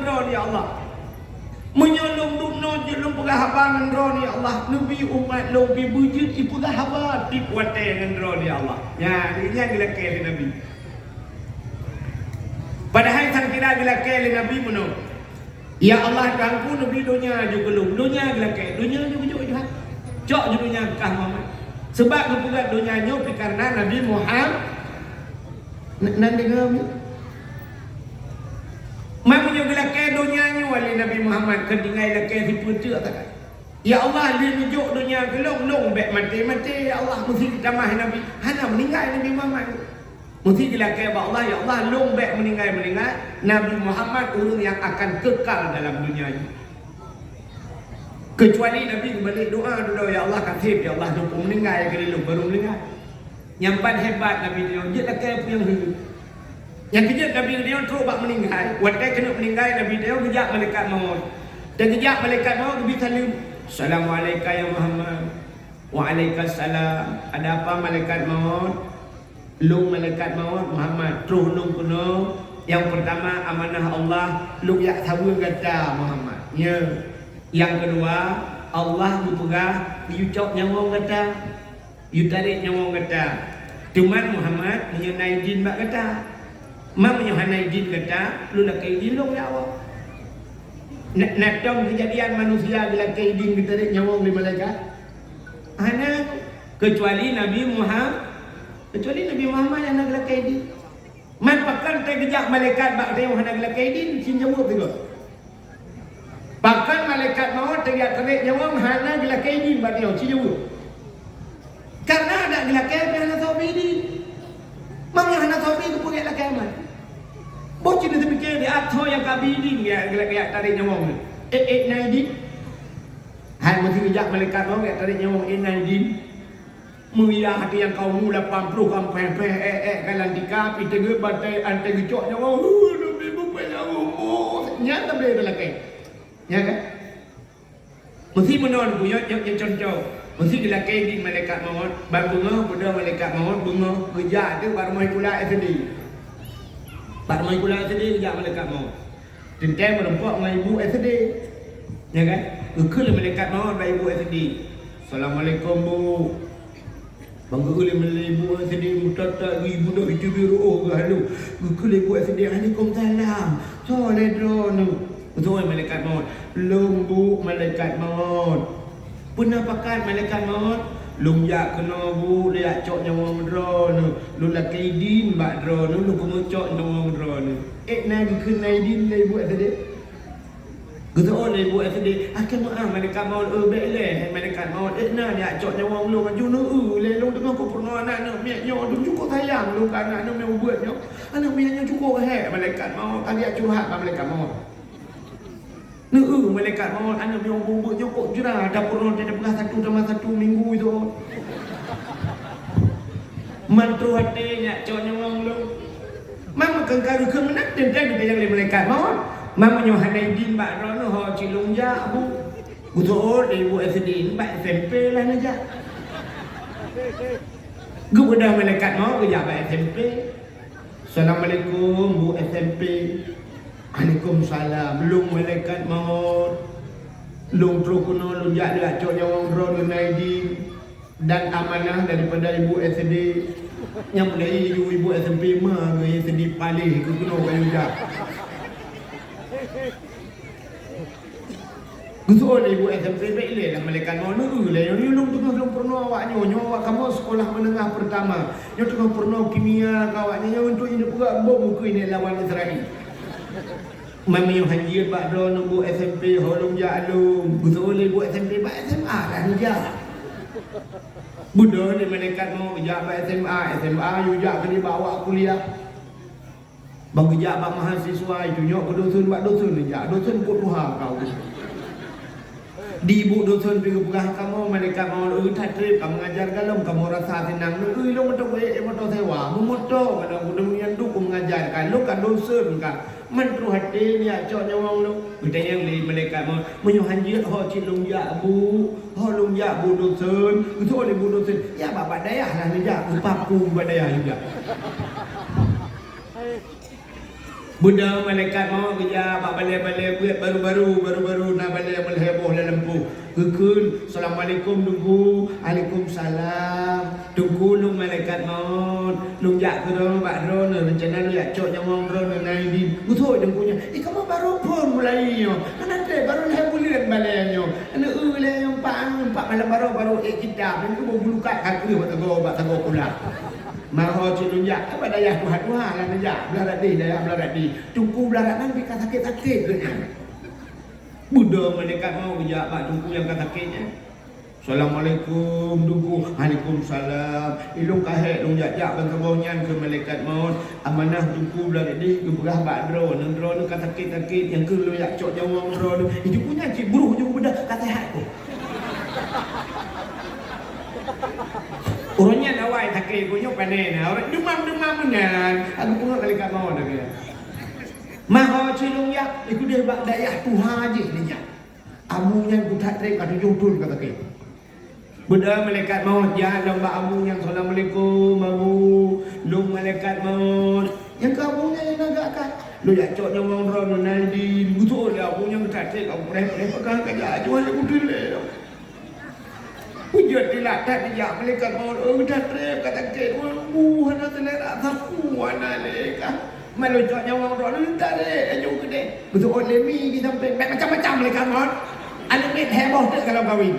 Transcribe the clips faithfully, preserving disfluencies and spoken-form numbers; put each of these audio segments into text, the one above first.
Droeneuh, ya Allah. Meunyoe lôn duek nyoe jeuet lôn peugah haba ngon droeneuh, ya Allah, neubi umat lôn pih beujeuet jipeugah haba tiep watèe ngon droeneuh, ya Allah. Nyan, nyan geulakèe lé Nabi. Padahai sang kira geulakèe lé Nabi bunoe, "Ya Allah, Tuhanku, neubi donya jeuet keu lôn." Donya geulakèe, donya jeuet keu jôk, cok jeuet donya keu Muhammad. Seubab geupeugah donya nyoe pih kareuna Nabi Muhammad. N-, nan deungö mi? Man meunyoe geulakèe donya nyoe lé Nabi Muhammad, keu tinggai lakèe sipeue teuk takai. "Ya Allah, lé neujok donya keu lôn, lôn bèk maté-maté, ya Allah," meusi geutamah Nabi. Hana meuninggai Nabi Muhammad. Meusi geulakèe bak Allah, "Ya Allah, lôn bèk meuninggai-meuninggai, Nabi Muhammad ureueng nyang akan kekal dalam donya nyoe." Keucuali Nabi geubalek doa dulu, "Ya Allah, kaseb, ya Allah, lôn meuninggai keu lôn, baru meuninggai." Nyan pat hebat Nabi nyoe, jeuet lakèe peue nyang heuet. Nyang keujeuet Nabi nyoe trok bak meuninggai, watèe keuneuk meuninggai Nabi nyoe geujak malaikat maut. Teugeujak malaikat maut geubi saleuem, "Assalamu'alaika ya Muhammad." "Wa'alaikasalam. Ada apa malaikat maut?" "Lôn malaikat maut, Muhammad, troh lôn keunoe. Nyang peurtama amanah Allah, lôn jak saweue gata, Muhammad. Nyoe, nyang keudua, Allah geupeugah yue cok nyawöng gata." Yue tarek nyawöng gata. Teuma Muhammad, meunyoe na idin bak gata. Ma meunyoe hana idin gata, lôn lakèe idin lôn lé Allah. Na, na tom keujadian manusia geulakèe idin geutarek nyawöng lé malaikat? Hana, keucuali Nabi Muhammad, keucuali Nabi Muhammad nyang na geulakèe idin. Man pakon teugeujak malaikat bak geutanyoe hana geulakèe idin, cit jaweueb sigoe. Pakon malaikat maut teugeujak tarek nyawöng hana geulakèe idin bak geutanyoe, cit jaweueb. Kareuna adak geulakèe pih hana soe bi idin. Meunyoe hana soe bi, keupeue geulakèe amat? Boh cit neuteupiké di ateueh nyang ka bi idin geujak, geujak tarek nyawöng nyoe. Ék, ék na idin? Hai meusi geujak malaikat maut geujak tarek nyawöng, ék na idin? Meuria até nyang ka umu lapan ploh ka péh-péh, ék-ék ka lam tika, pih teungeut batèe, 'an teuh geucok nyawöng, hu, leubeh beupeue nyang umu. Nyan sabe talakèe. Nyan kan? Meusi meunan, nyoe, nyoe, nyoe contoh. Meusi geulakèe idin malaikat maut, ban beungoh, beudôh malaikat maut, beungoh, geujak teuk bak rumoh sikula S D. Bak rumoh sikula S D geujak malaikat maut. Teuntèe meurumpok ngon ibu S D. Nyan kan? Geukheun lé malaikat maut bak ibu S D. "Assalamualaikum, Bu." Ban geukheun lé ibu S D, meutat-tat geuh ibu dok iteubiet reuôh geuh halo. Geukheun lé ibu S D, "Waalaikumsalam. Soe lé droeneuh?" Geutanyong malaikat maut, "Lôn, Bu, malaikat maut." "Peue na pakat malaikat maut?" "Lôn jak keunoe, Bu, lôn jak cok nyawöng droeneuh. Lôn lakèe idin bak droeneuh, lôn keuneuk cok nyawöng droeneuh." Ék na geukheun na idin lé ibu S D? Geutanyong lé ibu S D, "Akhé meu'ah malaikat maut, eu, bèk lé, hai malaikat maut, ék na jak cok nyawöng lôn laju, neu-eu lé lôn teungoh kupeurunoe aneuk miet nyoe, lôn cukôp sayang lôn keu aneuk miet ubeut nyoe. Aneuk miet nyoe cukôp hék malaikat maut, ka geujak curhat bak malaikat maut." Neu-eu malaikat maut, aneuk miet ubeut nyoe kok jra, tapeurunoe teuh tapeugah satu tambah satu minggu itu. Man troh até jak cok nyawöng lôn. Man meukheun ka geukheun meunan, teuntèe geutanyong lé malaikat maut. Man meunyoe hana idin bak droeneuh, ho cit lôn jak, Bu. Geutanyong lé ibu S D, bak S M P lah neujak. Geubeudôh malaikat maut geujak bak S M P. "Assalamualaikum, Bu S M P." "Waalaikumsalam. Lôn malaikat maut. Lôn troh keunoe lôn jak, jak cok nyawöng droeneuh na idin dan amanah daripada ibu S D." Nyang mulai ibu, ibu S M P ma geu S D paléh keu keunoe ka yue jak. Geuseuôt lé ibu S M P, "Bèk ilèe lah malaikat maut, neu-eu lé nyoe, nyoe lôn teungoh lôn peurunoe awak nyoe, nyoe awak kamoe sekolah menengah pertama. Nyoe teungoh peurunoe kimia keu awak nyoe, nyoe untuk ineuk peugah bom ukeue ineuk lawan Israel." "Man meunyoe han jeuet bak droeneuh bu S M P, ho lôn jak lôn." Geuseuôt lé ibu S M P, "Bak S M A lah neujak." Beudôh lé malaikat maut jak bak S M A, S M A yue jak keudéh bak awak kuliah. Ban geujak bak mahasiswa, itunyok keu dosen bak dosen, jak dosen kok tuha kau. Di ibu dosen pi geupeugah, "Kamoe malaikat maut, eu, that trép ka mengajar galom, kamoe rasa seunang. Neu-eu ilôn meutoe goe, eh, moto sewa, meumoto, kadang kudeungian tu ku mengajar ka, lôn ka dosen ka. Man troh até neujak cok nyawöng lôn." Geutanyong lé malaikat maut, "Meunyoe han jeuet, ho cit lôn jak bu, ho lôn jak bu dosen." Geuseuôt lé bu dosen, "Ya bak, bak dayah lah neujak, geupaku bak dayah neujak." Beudôh malaikat maut geujak bak balée-balée beuet baru-baru, baru-baru na balée meulhée boh lam lampôh. Geukheun, "Assalamualaikum, Teungku." "Waalaikumsalam." "Teungku, lôn malaikat maut. Lôn jak keudroe bak droeneuh, reuncana lôn jak cok nyawöng droeneuh na idin." Beutôi Teungku nyan. "Eh, kamoe baru phon mulai nyoe. Hana treb, baru lhée buleuen balée nyoe. Aneuk eu lé nyoe empat, empat malam baroe, baru ék kitab. Nyoe keuh bulu kat ka kreueh bak sagoe, bak sagoe pulang." "Maho cit lôn jak, eh, bak dayah tuha-tuha lah neujak, Blaradih, dayah Blaradih. Teungku Blaradih nyan pih ka sakét-sakét geuh nyan." Beudôh malaikat maut geujak bak teungku nyang ka sakét nyan. "Assalamualaikum, Teungku." "Waalaikumsalam. Ilôn ka hék lôn jak-jak ban saboh nyan," kheun malaikat maut. "Amanah Teungku Blaradih geupeugah bak droeneuh, droeneuh ka sakét-sakét, nyang keuh lôn jak cok nyawöng droeneuh." Teungku nyan cit broh ju beudôh, ka seuhat keuh. Uroe nyan awai sakét, geuh nyoe pané na. Uroe demam-demam meunan, aku peungeut malaikat maut lagée. "Maho cit lôn jak, ikudeh bak dayah tuha jih neujak. Abu nyan kuthat treb ka tujoh thon ka sakét." Beudôh malaikat maut jak lom bak abu nyan, "Assalamualaikum, Abu. Lôn malaikat maut." Nyang keu abu nyan nyang agak-agak. "Lôn jak cok nyawöng droeneuh na idin." Beutôi lé abu nyan geuthat treb ka preh-preh, peugah ka jak, "Ajoh lé beutôi lé." Peue jeuet dilat that dijak malaikat maut, "Oh, that treb ka sakét, oh, bu hana seulera sapeue hana lé kah. Meunyoe cok nyawöng droeneuh, tarek laju keudeh." Beuseuôt lé mi di sampéng, bèk macam-macam malaikat maut. Aneuk miet heboh teuk ka lom kawin.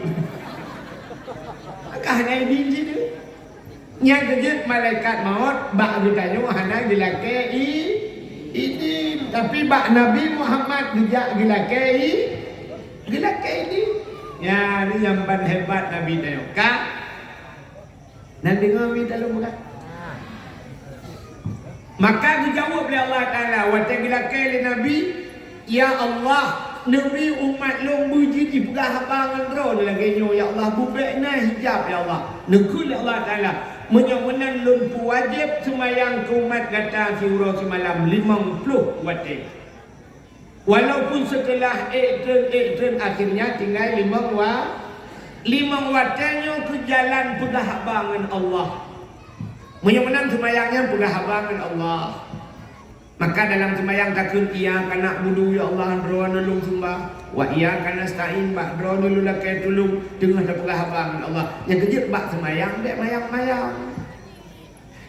Ka hana idin cit. Nyang keujeuet malaikat maut bak geutanyoe hana geulakée i-, idin, tapi bak Nabi Muhammad geujak geulakée i-, geulakée idin. Nyan, nyan ban hebat Nabi tanyoe. Ka? Na deungoe mi taleueng bukan? Maka geujaweueb lé Allah Taala watée geulakée lé Nabi, "Ya Allah, neubi umat lôn beujeuet jipeugah haba ngon droe lagée nyoe, ya Allah, beubek na hijab, ya Allah." Neukheun lé Allah Taala, "Meunyoe meunan lôn peuwajéb seumayang keu umat gata siuroe simalam limong ploh watée." Walaupun seuteulah ék treun, ék treun, akhirnya tinggai limong wa-, limong watée nyoe keu jalan peugah haba ngon Allah. Meunyoe meunan seumayang nyan peugah haba ngon Allah. Maka dalam seumayang takheun, "Iyyaka na'budu, ya Allah, droeneuh lôn seumbah. Wa iyyaka nasta'in, bak droeneuh lôn lakée tulông," teungoh tapeugah haba ngon Allah. Nyang keujeuet bak seumayang, bék mayang-mayang.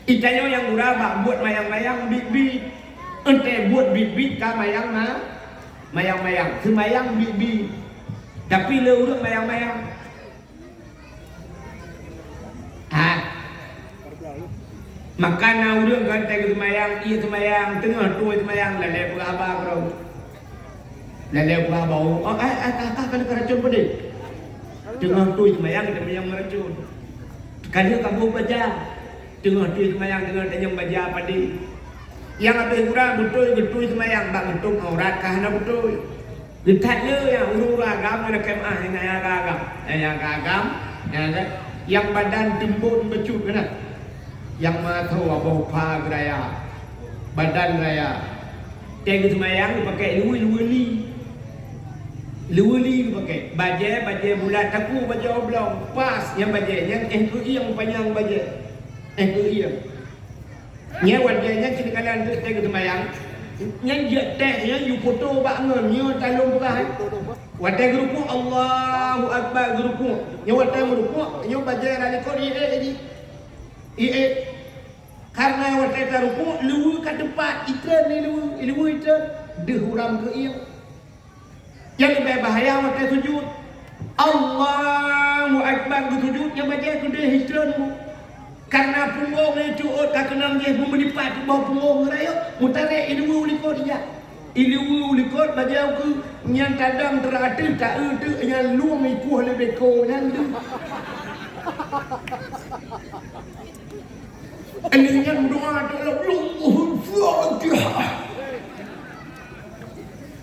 Itanyoe nyang gura bak buet mayang-mayang biet-biet. Enté buet biet-biet ka mayang ma-, mayang-mayang. Seumayang biet-biet. Tapi le ureuëng mayang-mayang. Ha. Maka na ureuëng ka enté geuseumayang, ié seumayang, teungoh tueng seumayang, lalée peugah haba keudroe. Lalée peugah haba, oh, eh, eh, ka, ka, ka, ka racun peudeh. Teungoh tueng seumayang, geuseumayang meuracun. Ka lheueh ka boh baja. Teungoh tueng seumayang, teungoh tanyong baja padé. Nyang habéh gura beutôi geutui seumayang bak geutôb aurat ka hana beutôi. Geuthat le nyang ureuëng-ureuëng agam ngon lakée meuáh nyang agam-agam. Nyang agam-agam, nyang agam, nyang badan teumbon bacut keunan. Nyang meuasoe boh pha geuraya, badan raya. Tée geuseumayang geupakée luweue-luweue li. Luweue li geupakée. Bajée, bajée bulat taku, bajée oblong. Pas nyang bajée, nyang éh keuieng panyang bajée. Éh keuieng. Nyan watée nyan cit kalan deuek tée geuseumayang. Nyan jeuet tée nyan yue foto bak ngon nyoe talong peugah. Watée geurukuk, Allahu Akbar, geurukuk. Nyoe watée meurukuk, nyoe bajée na likot ié jih. Ié. Karena watée tarukuk, luweue ka teupat, itreun ni luweue, luweue itreun, deuh uram keuieng. Nyang leubeh bahaya watée sujut. Allahu Akbar geusujut, nyang bajée keudeh itreun bu. Karena punggong nyang teuôt ka keunong jih meumeulipat boh punggong rayeuk, meutarek iluweue u likot ijak. Iluweue u likot bajée ukeue, nyan tadong teurateuh, ta-eu teuk, nyan lueng ikueh lé beko nyan deuh. Lheueh nyan meudoa, "Alhamdulillah, Fatihah."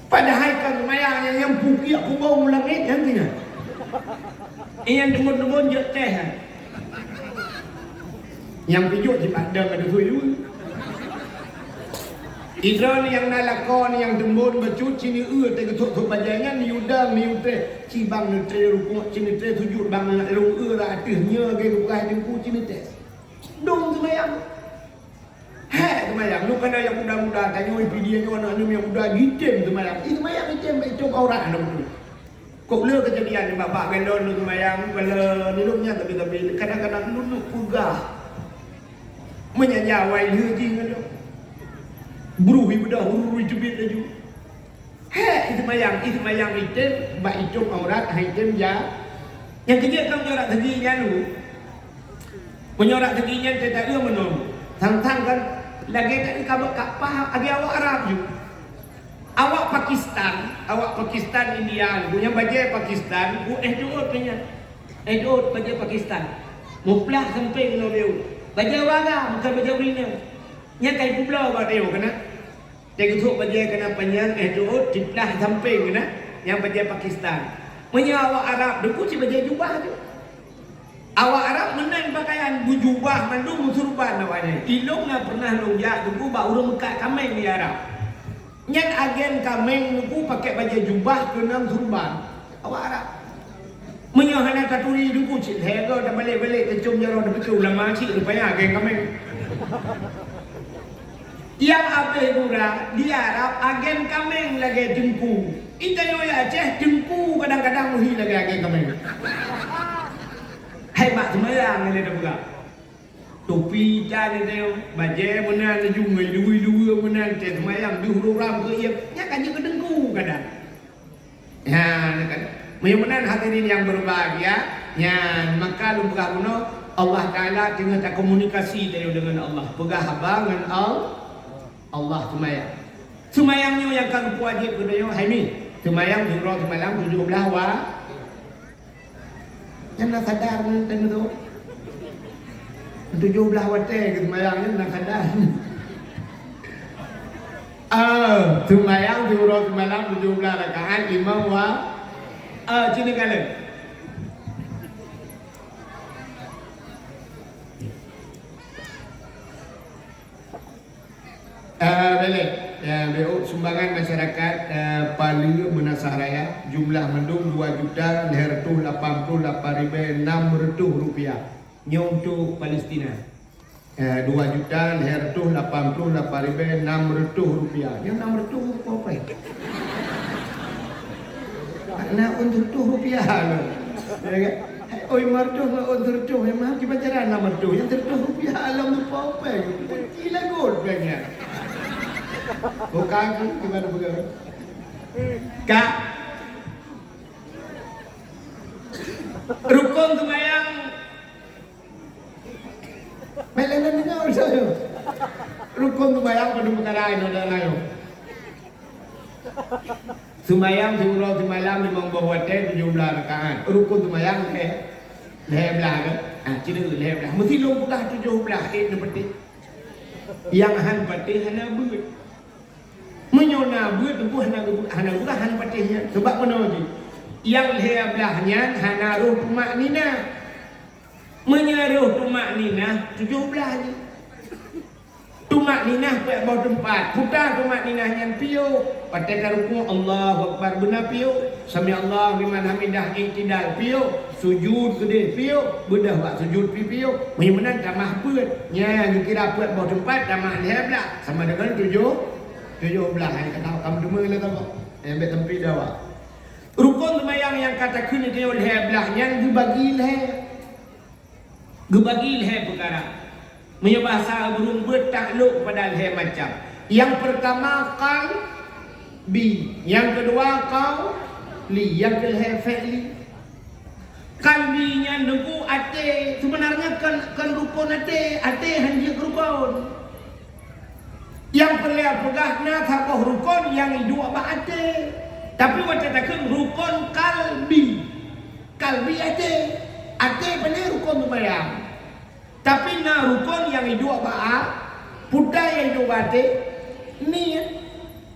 Padahai ka seumayang nyang, nyang pukiak kubong u langét nyan keuh nyan. Nyang deungon-deungon jeuet teh. Nyang pijôk jipat dang ada tuju. Idroe nyang na lakoe nyang teumbon bacut, ci neueu teuh geuthok-thok bajée nyan, neuyue dang, neuyue teh. Ci bang neutré rukuk, ci neutré sujut, bang neulông eu rot ateueh, nyoe lagée geupeugah Teungku, ci neuteh. Dong seumayang. Hék, Seumayang, nyoe kana nyang muda-muda, tanyoe pih dia nyoe aneuk nyoe nyang muda, jitem seumayang. Ih, seumayang item, bak itong aurat aneuk nyoe. Kok le keujadian nibak bak galon lôn seumayang, kala nilom nyan tapi-tapi, kadang-kadang lôn peugah. Meunyo jawai lheueh jih ngon lôn. Bruh ibeudôh, hurui teubiet laju. Hek, iseumayang, iseumayang item bak itong aurat, hai item ja. Nyang keujeuet ka meunyoe rak seugi nyan lu. Meunyoe rak seugi nyan teuta eu meunoe. Sang-sang kan lagèe ka, ka, ka paham lagèe awak Arab ju. Awak Pakistan, awak Pakistan, India, bu nyang bajèe Pakistan, bu eh jeuet nyan. Eh jeuet bajèe Pakistan. Muplah sampéng ngon leu. Bajèe awak Arab, bukan bajèe ureueng inong. Nyan ka ipubloe bak leu keunan. Teugeusok bajèe kana panyang, eh, teuôt, tiplah sampéng keunan, nyang bajèe Pakistan. Meunyoe awak Arab, deungon cit bajèe jubah tu. Awak Arab meunan pakaian, beujubah mandum, meusurban awaknyan. Ilôn na pernah lôn jak deungon bak ureueng meukat kaméng di Arab. Nyan agen kaméng deungon pakai bajèe jubah keunong surban. Awak Arab. Meunyoe hana taturi deungon cit lhèe goe tabalek-balek tacôm jaroe tapike ulama cit rupanya agen kaméng. Nyang abéh gura di Arab agen kaméng lagèe teungku. Di tanyoe Aceh teungku kadang-kadang meuhi lagèe agen kaméng. Hai mak seumayang lé tapeugah. Topi itam di tanyoe, bajèe meunan laju ngon luweue-luweue meunan, teuh seumayang deuh uroe ram keu ié, nyan ka jeuet keu teungku kadang. Nyan kan. Meunyoe meunan hadirin yang berbahagia, nyan maka lôn peugah bunoe, Allah Taala teungoh takomunikasi tanyoe deungon Allah. Peugah haba ngon Al-, Allah seumayang. Seumayang nyoe nyang ka geupeuwajéb keu tanyoe, hai mi. Seumayang siuroe seumalam tujoh blaih wa-, Nyan na sadar nyan, teuh tu. Tujoh blaih watèe geuseumayang nyan na sadar. Ah, seumayang siuroe seumalam tujoh blaih rakaat, imam wa-, ah, cit neukalon. Eh, boleh. Ya, B O sumbangan masyarakat, eh, Pale Meunasah Raya, jumlah mandum dua juta lhèe reutôh lapan ploh lapan ribèe nam reutôh rupiah. Nyoe untuk Palestina. Eh, dua juta lhèe reutôh lapan ploh lapan ribèe nam reutôh rupiah. Nyoe nam reutôh rupiah apa? Na ôn reutôh rupiah lom. Ya kan? Hai, oi, mardôh ngon ôn reutôh, nyang mahal kiban cara na mardôh, nyang reutôh rupiah alam lupa upeng. Kunci lagot upeng nyan. Oh, ka aku kiban peugah. Ka. Rukon seumayang. Baik, lain-lain dengar saya. Rukon seumayang pada perkara yang ada lain. Seumayang siuroe seumalam limong boh watèe tujoh blaih rakaat. Rukon seumayang lhèe, lhèe blaih kan? Ah, cit lhèe blaih. Meusti lôn peugah tujoh blaih, eh, neupatéh. Nyang han patéh hana beuet. Meunyoe na beuet, teungku hana geu-, hana geupeugah han patéh nyan. Sabab meunoe jih. Nyang lhèe blaih nyan hana rôh tumakninah. Meunyoe rôh tumakninah, tujoh blaih jih. Tumakninah peuet boh teumpat. Peue tumakninah nyan piôh. Watèe tarukuk, Allahu Akbar, beuna piôh. Sami'allahu liman hamidah, i'tidal piôh. Sujud keudéh piôh. Beudôh bak sujud pih piôh. Meunyoe meunan tamah peuet. Nyan geukira peuet boh teumpat tamah lhèe blaih. Sama deungon tujoh, tujoh blaih. Hai, ka tau, ka meuteumé lé tau. Eh, bèk tampi dawa. Rukon seumayang nyang ka takheun lhèe blaih nyan geubagi lhèe. Geubagi lhèe peukara. Meunyoe bahasa ureueng beuet taklok pada lhèe macam. Nyang peurtama qalbi, nyang keudua qauli, nyang keulhèe fi'li. Qalbi nyan deungon até, sebenarnya kon, kon rukon até, até han jeuet rukon. Nyang peureulèe peugah na saboh rukon nyang iduek bak até. Tapi watèe takheun rukon qalbi. Qalbi até. Até pane rukon seumayang. Tapi na rukon nyang iduek bak a-, peue nyang iduek bak até? Niet.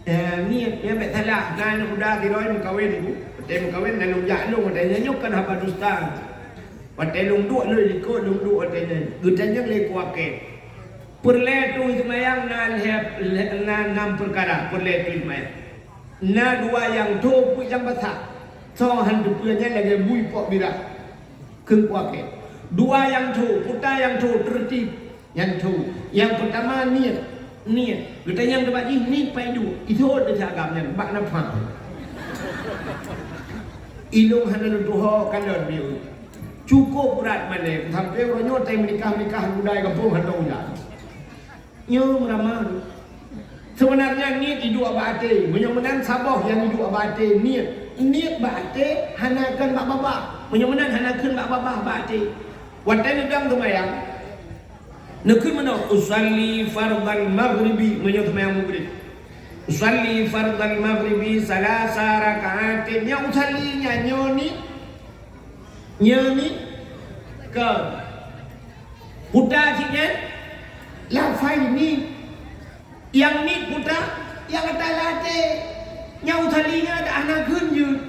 Eh, niet. Nyan bèk salah. Na aneuk muda sidroe meukawen, Bu. Watèe meukawen, na lôn jak lôn, watèe nyan nyoe kan haba dusta. Watèe lôn duek lôn likot, lôn duek watèe nyan. Geutanyong lé kuakèe. Peureulèe tueng seumayang na lhèe, lhèe, na nam peukara peureulèe tueng seumayang. Na dua nyang tho, peuet nyang basah. Soe han teupeue nyan lagèe bui pok birah. Kheun kuakèe. Dua nyang tho, peue nyang tho, teurtib. Nyang tho. Nyang peurtama niet. Niet. Geutanyong teuma jih niet pai duek. Ithot teuh agam nyan bak nafah. Ilôn hana lôn tuho kalon bieu. Cukup brat malée sampoe uroe nyoe tai meunikah-nikah gudai gampông hana ujan. Nyoe meuramal. Seubeunarnya niet iduek bak até. Meunyoe meunan saboh nyang iduek bak até niet. Niet bak até hana kheun bak babah. Meunyoe meunan hana kheun bak babah, bak até. Watée neudong seumayang, neukheun meunoe, "Usalli fardhal maghribi," meunyoe seumayang maghrib. "Usalli fardhal maghribi salasa raka'atin." Nyang usalli nyan nyoe niet, nyoe niet keu puta cit nyan lafai niet. Nyang niet puta, nyang ata lam até. Nyang usalli nyan ata hana kheun jeuet.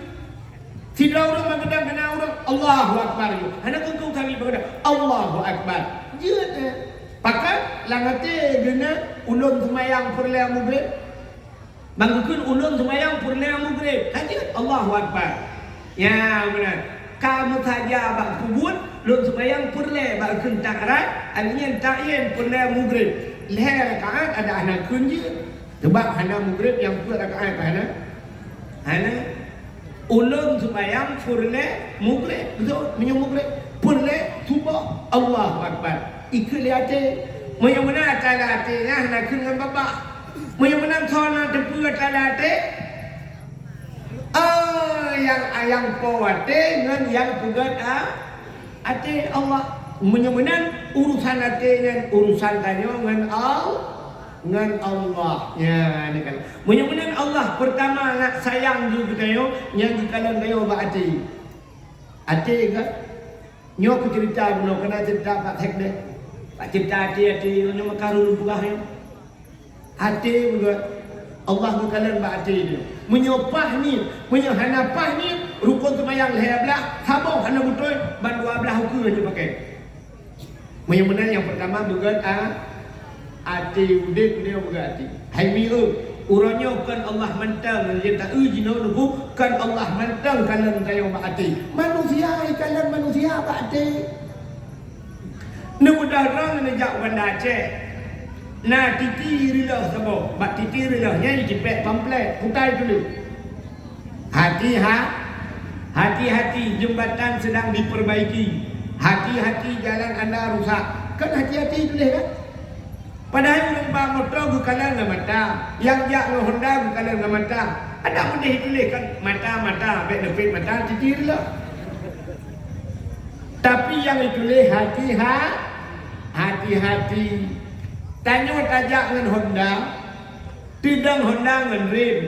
Sidroe ureuëng meukeudang keu na ureuëng, "Allahu Akbar," jeuet. Hana kheun keu usalli meukeudang, "Allahu Akbar," jeuet, eh. Pakon lam até geuh na, "Ulôn seumayang peureulée maghrib." Ban geukheun, "Ulôn seumayang peureulée maghrib." Ka jeuet, "Allahu Akbar." Nyan meunan. Ka meusaja bak peubuet, lôn seumayang peureulée bak kheun takrab, alheuh nyan tayen peureulée maghrib. Lhée rakaat adak hana kheun jeuet. Sabab hana maghrib nyang peuet rakaat hana. Hana. Ulôn seumayang peureulée maghrib, beutôi? Meunyoe maghrib, peureulée suboh, Allahu Akbar. Ikheun lé até. Meunyoe meunan ata lam até nyan hana kheun ngon babah. Meunyoe meunan soe na teupeue ata lam até? Oh, nyang ayang po até ngon nyang peugét a-, até Allah. Meunyoe meunan urusan até nyan urusan tanyoe ngon Al-, ngon Allah. Ya, ni kan. Meunyoe meunan Allah peurtama ngat sayang geuh keu tanyoe, nyang geukalon tanyoe bak até. Até kan? Nyoe keuceurita bunoe, keunan ceurita bak sekde. Bak ceurita até-até nyoe meukaru peugah nyoe. Até beugét, Allah geukalon bak até nyoe. Meunyoe paih niet, meunyoe hana paih niet, rukon seumayang lhée blaih, saboh hana beutôi, ban dua blaih ukeue hana pakai. Meunyoe meunan nyang peurtama beugét a-, até, udeb nyoe beugét até. Hai mi eu, uroe nyoe kon Allah mantong nyang ta eu jinoe neubu, kon Allah mantong kalon tanyoe bak até. Manusia ikalon manusia bak até. Neumudahra neujak u Banda Aceh. Na titi riloh saboh, bak titi riloh nyan jipék pamflet, kutai tuléh. Hati-ha-, hati-hati, jembatan sedang diperbaiki. Hati-hati, jalan anda rusak. Kan hati-hati tuléh kan? Padahai ureuëng ba moto geukalon ngon mata, nyang jak ngon Honda geukalon ngon mata. Adak meudeh tuléh kan mata-mata, bék neupet mata titi lah. Tapi nyang ituléh hati-ha-, hati-hati. Tanyoe tajak ngon Honda, teudong Honda ngon rem.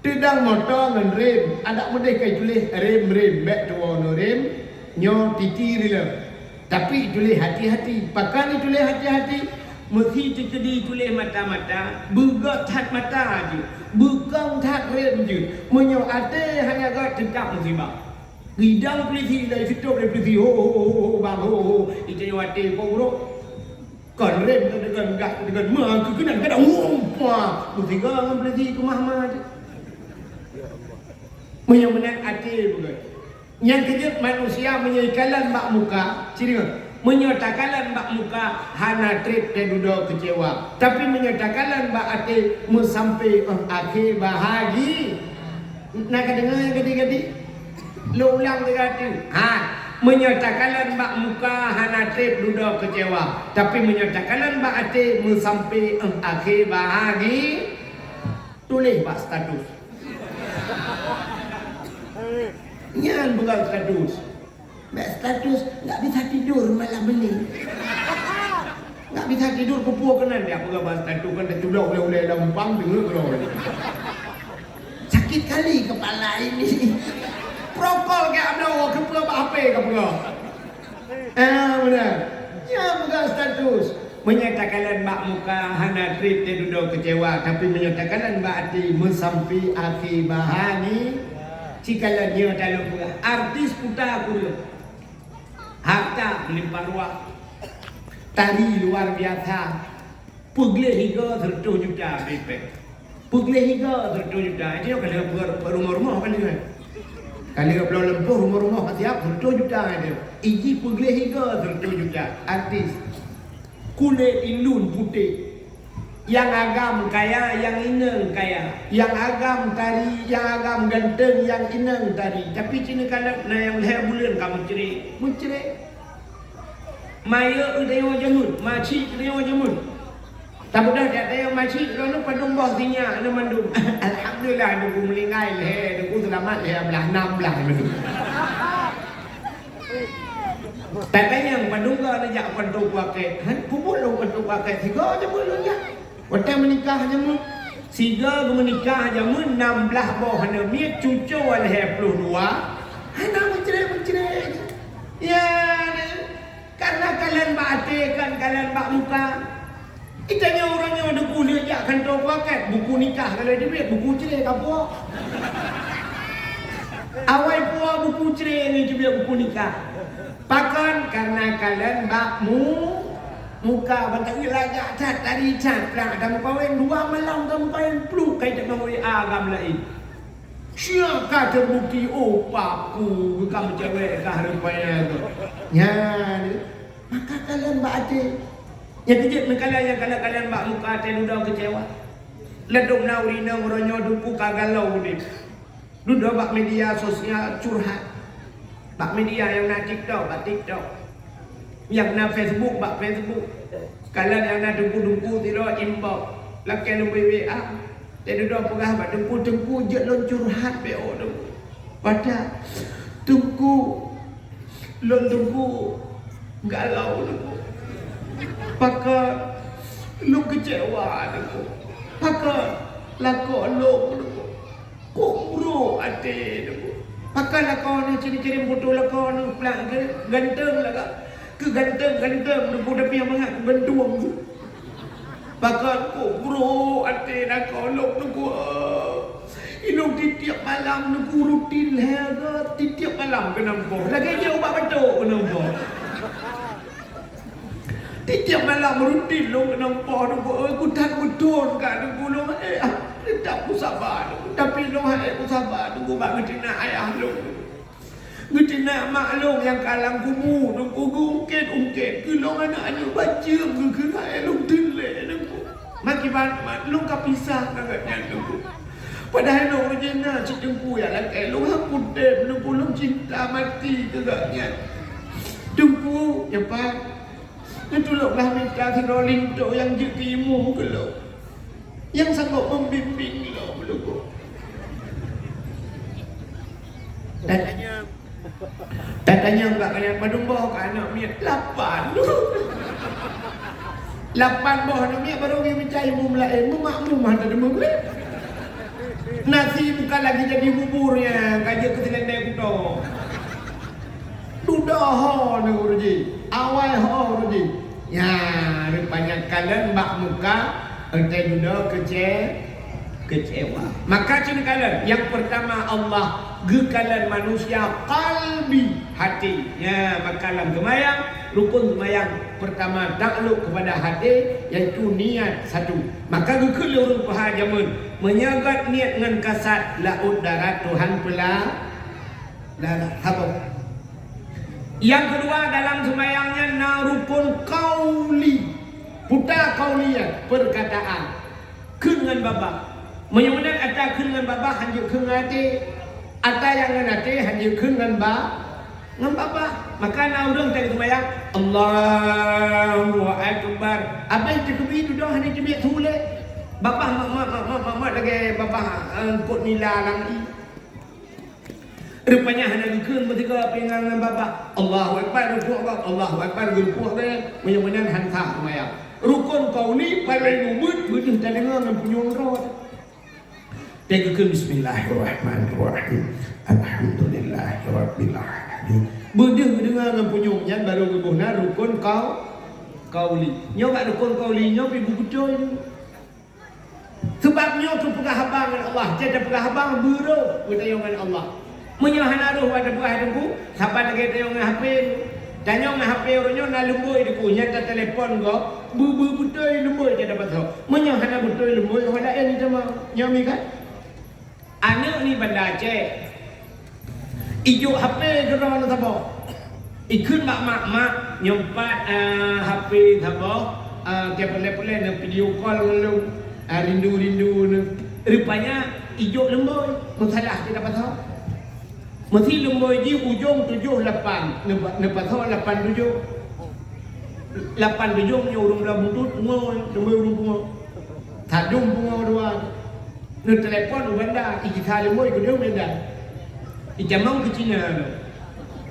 Teudong moto ngon rem, adak meudeh ka ituléh rem-rem, bék tuwoe nyoe rem, nyoe titi riloh. Tapi ituléh hati-hati. Pakon ituléh hati-hati? Meusi teukeudi ituléh mata-mata, beugét that mata jeuet, beukong that rem jeuet. Meunyoe até hana gét, teutap musibah. Geudong pulisi, laju sitôb lé pulisi, "Ho, ho, ho, ho, bang, ho, ho." Itu nyoe até po brok. Kon rem teudeungon, gah teudeungon, meukeunong kadang, wum, pah, meusigoe ngon peulisi keumah-mah teuh. Meunyoe meunan até beugét. Nyang keujeuet manusia meunyoe ikalon bak muka, ci deungoe, meunyoe takalon bak muka, hana treb teududoe keucewa. Tapi meunyoe takalon bak até, meusampé 'oh akhé bahagi-, Na ka deungoe nyang gadi-gadi? Lôn ulang sigoe teuk. Ha, meunyoe takalon bak muka hana treb dudoe keucewa, tapi meunyoe takalon bak até meusampé 'oh akhé bahagi, tuléh bak status. Nyan peugah status. Bak status, "Nggak bisa tidur malam ini." Nggak bisa tidur, keupeue keunan, jak peugah bak status, kan teuculok ulée-ulée lam umpang, deungoe keudroe. Sakit kali kepala ini. Prokol keu abloe, keupeue bak H P ka peugah. Ah, beuna. Nyan peugah status. Meunyoe takalon bak muka hana treb teududoe keucewa, tapi meunyoe takalon bak até meusampé akhé bahagi, sikalon nyoe talôn peugah, artis puta kureueng. Harta meulimpah ruah. Tari luar biasa. Peugleh higa seratus juta bipek. Peugleh higa seratus juta. Itu ka lheueh rumoh-rumoh ka lheueh. Ka lheueh bloe lumpoh rumoh-rumoh ka siap seratus juta itu. Iji peugleh higa seratus juta. Artis. Kulét indun putéh. Nyang agam kaya, nyang inong kaya. Nyang agam tari, nyang agam ganteng, nyang inong tari. Tapi cit neukalon na nyang lhèe buleuen ka meucré. Meucré. Ma yôh geutanyoe jameun, ma chik geutanyoe jameun. Tabeudôh that tanyoe ma chik, droeneuh padum boh sinyak nyan mandum. Alhamdulillah, Teungku meuninggai lhèe, Teungku seulamat lhèe blah, nam blah mandum. Tatanyong padum goe neujak keu Teungku Akét. Han, peue buet lôn keu Teungku Akét, sigoe jameun lôn jak. Watèe meunikah jameun, sigoe geumeunikah jameun nam blah boh hana miet, cucoe lhèe ploh dua, hana meucré-meucré. Ya, na. Karena kalon bak até, kon kalon bak muka. Geutanyoe uroe nyoe Teungku lheueh jak kantô puakét, buku nikah ka lheueh teubiet, buku cre ka puwoe. Awai puwoe buku cre ngon teubiet buku nikah. Pakon? Karena kalon bak mu-, muka. Ban taeu lagak that, tari that, plang tameukawen, dua malam tameukawen, pluek kai teuma W A agam laén. Siapa terbukti, oh, paku, geukam cewek kah rupanya tu. Nyan, maka kalon bak até. Nyang keujeuet neukalon, nyang kalon-kalon bak muka até dudoe keucewa. Ladôm na ureueng inong uroe nyoe Teungku ka galak udép. Dudoe bak media sosial curhat. Bak media nyang na TikTok, bak TikTok. Nyang na Facebook, bak Facebook. Kalon nyang na Teungku-teungku sidroe inbox. Lakèe lôn bri W A. Teududoe peugah bak Teungku, "Teungku, jeuet lôn curhat bèk oh Teungku." Pakat, "Teungku, lôn Teungku galau Teungku. Pakat, lôn keucewa Teungku. Pakat, lakoe lôn Teungku." Kok brok até Teungku. Pakat lakoe neuh, ci neukirém foto lakoe neuh, plang keu ganteng lagak. Keu ganteng-ganteng Teungku, tapi nyang mangat keu gantung. Pakat kok brok até lakoe lôn Teungku. Ilôn tiep-tiep malam Teungku rutin lhèe goe, tiep-tiep malam keunong poh. Lagèe jeuet ubat batuk keunong poh. Tiep-tiep malam rutin lôn keunong poh Teungku, eh, kuthat beutôi ka Teungku lôn, eh, ah, teutap kusaba Teungku. Tapi lôn hana kusaba Teungku bak geutina ayah lôn. Geutina mak lôn nyang ka lam kubu Teungku, geuungkét-ungkét keu lôn aneuk-aneuk bajeuem geukheun hai lôn teun lé Teungku. Makiban mak lôn ka pisah ngon gobnyan Teungku. Padahai lôn reuncana cit Teungku ya lakèe lôn hana putéh Teungku, lôn cinta mati keu gobnyan. Teungku, nyoe pat, neutuloklah mita sidroe linto nyang jeuet keu imeum keu lôn, nyang sanggob membimbing lôn Teungku. Dan Tatanyong bak kalian, padum boh ka aneuk miet? Lapan. Lapan boh aneuk miet baru geumita imeum laén, meumakmum hana deungoe. Nasi bukan lagi jadi bubur nyan, ka jeuet keu seulendeng kuto. Dudoe ho neuh uroe jih, awai ho uroe jih. Nyan, rupanya kalon bak muka, watèe dudoe keuce-, keucewa. Maka cit neukalon, nyang peurtama Allah geukalon manusia qalbi, hati. Nyan, maka lam seumayang, rukon seumayang peurtama taklok keupada hati, yaitu niat satu. Maka geukheun lé ureueng paha jameun, meunyoe göt niet ngon kasat, laôt darat Tuhan peula-, Dah, dah, haba. Nyang keudua, dalam seumayang nyan na rukon qauli. Peue qauli nyan? Peurkataan. Kheun ngon babah. Meunyoe meunan ata kheun ngon babah, hanjeuet kheun ngon até. Ata nyang ngon até, hanjeuet kheun ngon ba-, ngon babah. Maka na ureueng teuk seumayang, "Allahu Akbar." Abéh teukeubi dudoe hana teubiet su lé. Babah mak, mak, mak, mak, mak, mak lagèe babah, eh, eungkôt nila lam ié. Rupanya hana geukheun meusigoe pih ngon babah. Allahu Akbar, rukuk gob, Allahu Akbar, geurukuk gob. Meunyoe meunan han sah seumayang. Rukon qauli paleng ubeut beudeuh tadeungoe ngon punyueng droe. Teugeukheun bismillahirrahmanirrahim. Alhamdulillahirabbil alamin. Beudeuh geudeungoe ngon punyueng nyan baru geuboh na rukon qau-, qauli. Nyoe bak rukon qauli nyoe pih beubeutôi. Sabab nyoe keu peugah haba ngon Allah, jeuet tapeugah haba beurôh geutanyoe ngon Allah. Meunyoe hana rôh watèe tapeugah Teungku, saban lagèe tanyoe ngon H P. Tanyoe ngon H P uroe nyoe na lumbôi Teungku, nyan tatelepon gob, beu-, beu-, beutôi lumbôi jeuet tapasoe. Meunyoe hana beutôi lumbôi, ho laén teuma. Nyoe mi kan? Aneuk ni Banda Aceh. Ijok H P keudroe saboh. Ikheun bak mak, "Mak, nyoe pat, ah, H P saboh, Ah, tiep peureulèe-peureulèe neuvideo call ngon lôn. Ah, rindu-rindu neu. Rupanya ijok leumbôi, meusalah kita pasal. Meusi leumbôi jih ujong tujoh lapan, neupa-, neupasoe lapan tujoh. Lapan tujoh nyoe ureueng blah butut pungo, leumbôi ureueng pungo. Sadum pungo dua. Neutelepon u Banda, ijitha leumbôi keudeh u Medan. Itamong keu Cina tu.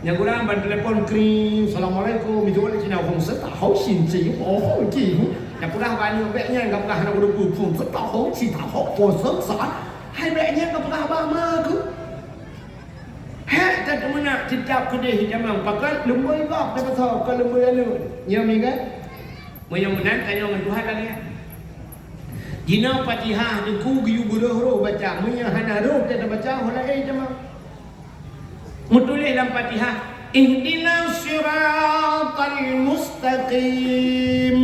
Nyang kurang ban telepon kring, "Assalamualaikum." Itu orang Cina, "Hong se ta hao xin si, oh, hong ki." Nyang kurang ban nyoe bèk nyan ka peugah aneuk ureueng, "Hong se ta hao si ta hao po se sa." Hai bèk nyan ka peugah ba ma ku. Hek that meunak teutab keudeh itamong pakat leumbôi gob, tapi tho ka leumbôi aneuk. Nyoe mi kan? Meunyoe meunan, tanyoe ngon Tuhan lagèe nyan. Jinoe Fatihah Teungku geuyue beurôh roh baca. Meunyoe hana roh tabaca, ho laén teuma. Meutuléh lam Fatihah, "Ihdinas siratal mustaqim."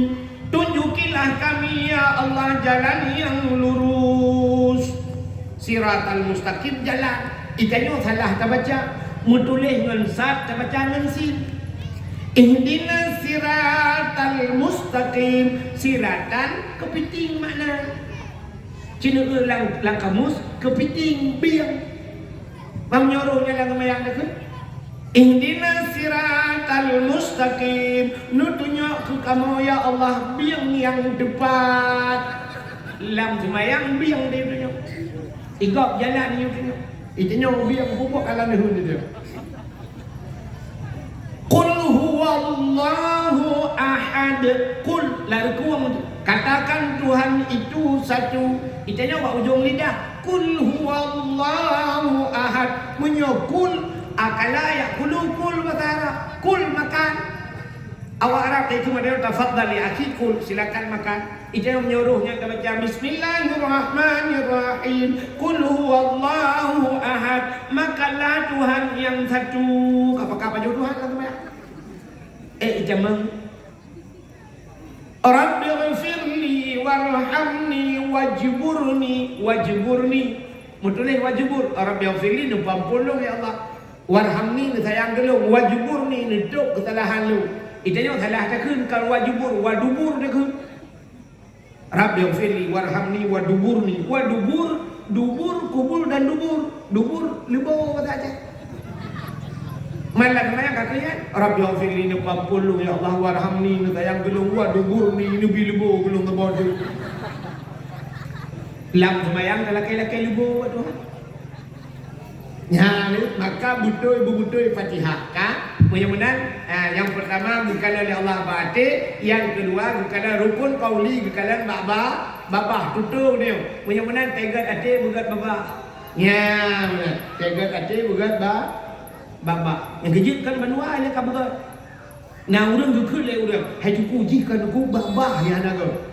Tunjukilah kami, ya Allah, jalan yang lurus. Siratal mustaqim, jalan. Itanyoe salah tabaca. Meutuléh ngon sad, tabaca ngon sin. Ihdinas siratal mustaqim. Siratan keupiting makna. Cina lam, lam kamus keupiting bieng. Bang nyuruh nyan lam seumayang dah ke? Ihdinas siratal mustaqim. Neutunyok keu kamoe ya Allah bieng nyang teupat. Lam seumayang bieng neutunyok. Igob jalan neutunyok. Itanyoe bieng pupuk alam dahulu dia. Qul huwallahu ahad. Qul, lam rukun. Katakan Tuhan itu satu. Itanyoe bak ujong lidah. Qul huwallahu ahad. Meunyoe kul, akala ya'kulu kul bahasa Arab. Kul, makan. Awak Arab itu model tafadhal ya akhi, kul, silakan makan. Itanyoe meunyoe roh nyan tabaca, "Bismillahirrahmanirrahim. Qul huwallahu ahad." Makanlah Tuhan yang satu. Apakah pajoh Tuhan lam seumayang? Eh, itamong. "Rabbighfirli warhamni wajburni." Wajburni. Meutuléh wajbur. "Rabbighfirli," neupeuampôn lôn, ya Allah. "Warhamni," neusayang keu lôn. "Wajburni," neutôb keusalahan lôn. Itanyoe salah takheun, kon wajbur, wadubur takheun. "Rabbighfirli warhamni waduburni." Wadubur, dubur, kubur dan dubur. Dubur, leubo bahasa Aceh. Malam seumayang ka keuh nyan, "Rabbighfirli," neupeuampôn lôn, "Ya Allah, warhamni," neusayang keu lôn, "Waduburni," neubi leubo keu lôn teubodeu. Lam seumayang talakée-lakée leubo bak Tuhan. Nyan, maka beutôi-beutôi Fatihah ka. Meunyoe meunan, ah, nyang peurtama geukalon lé Allah bak até, nyang keudua geukalon rukun qauli geukalon bak ba-, babah tutong nyoe. Meunyoe meunan teugot até beugét babah. Nyan, teugot até beugét ba-, babah. Nyang keujeuet kan bandua lé ka beugét. Na ureuëng geukheun lé ureuëng, "Hai Teungku, jih kan Teungku babah nyang hana gét."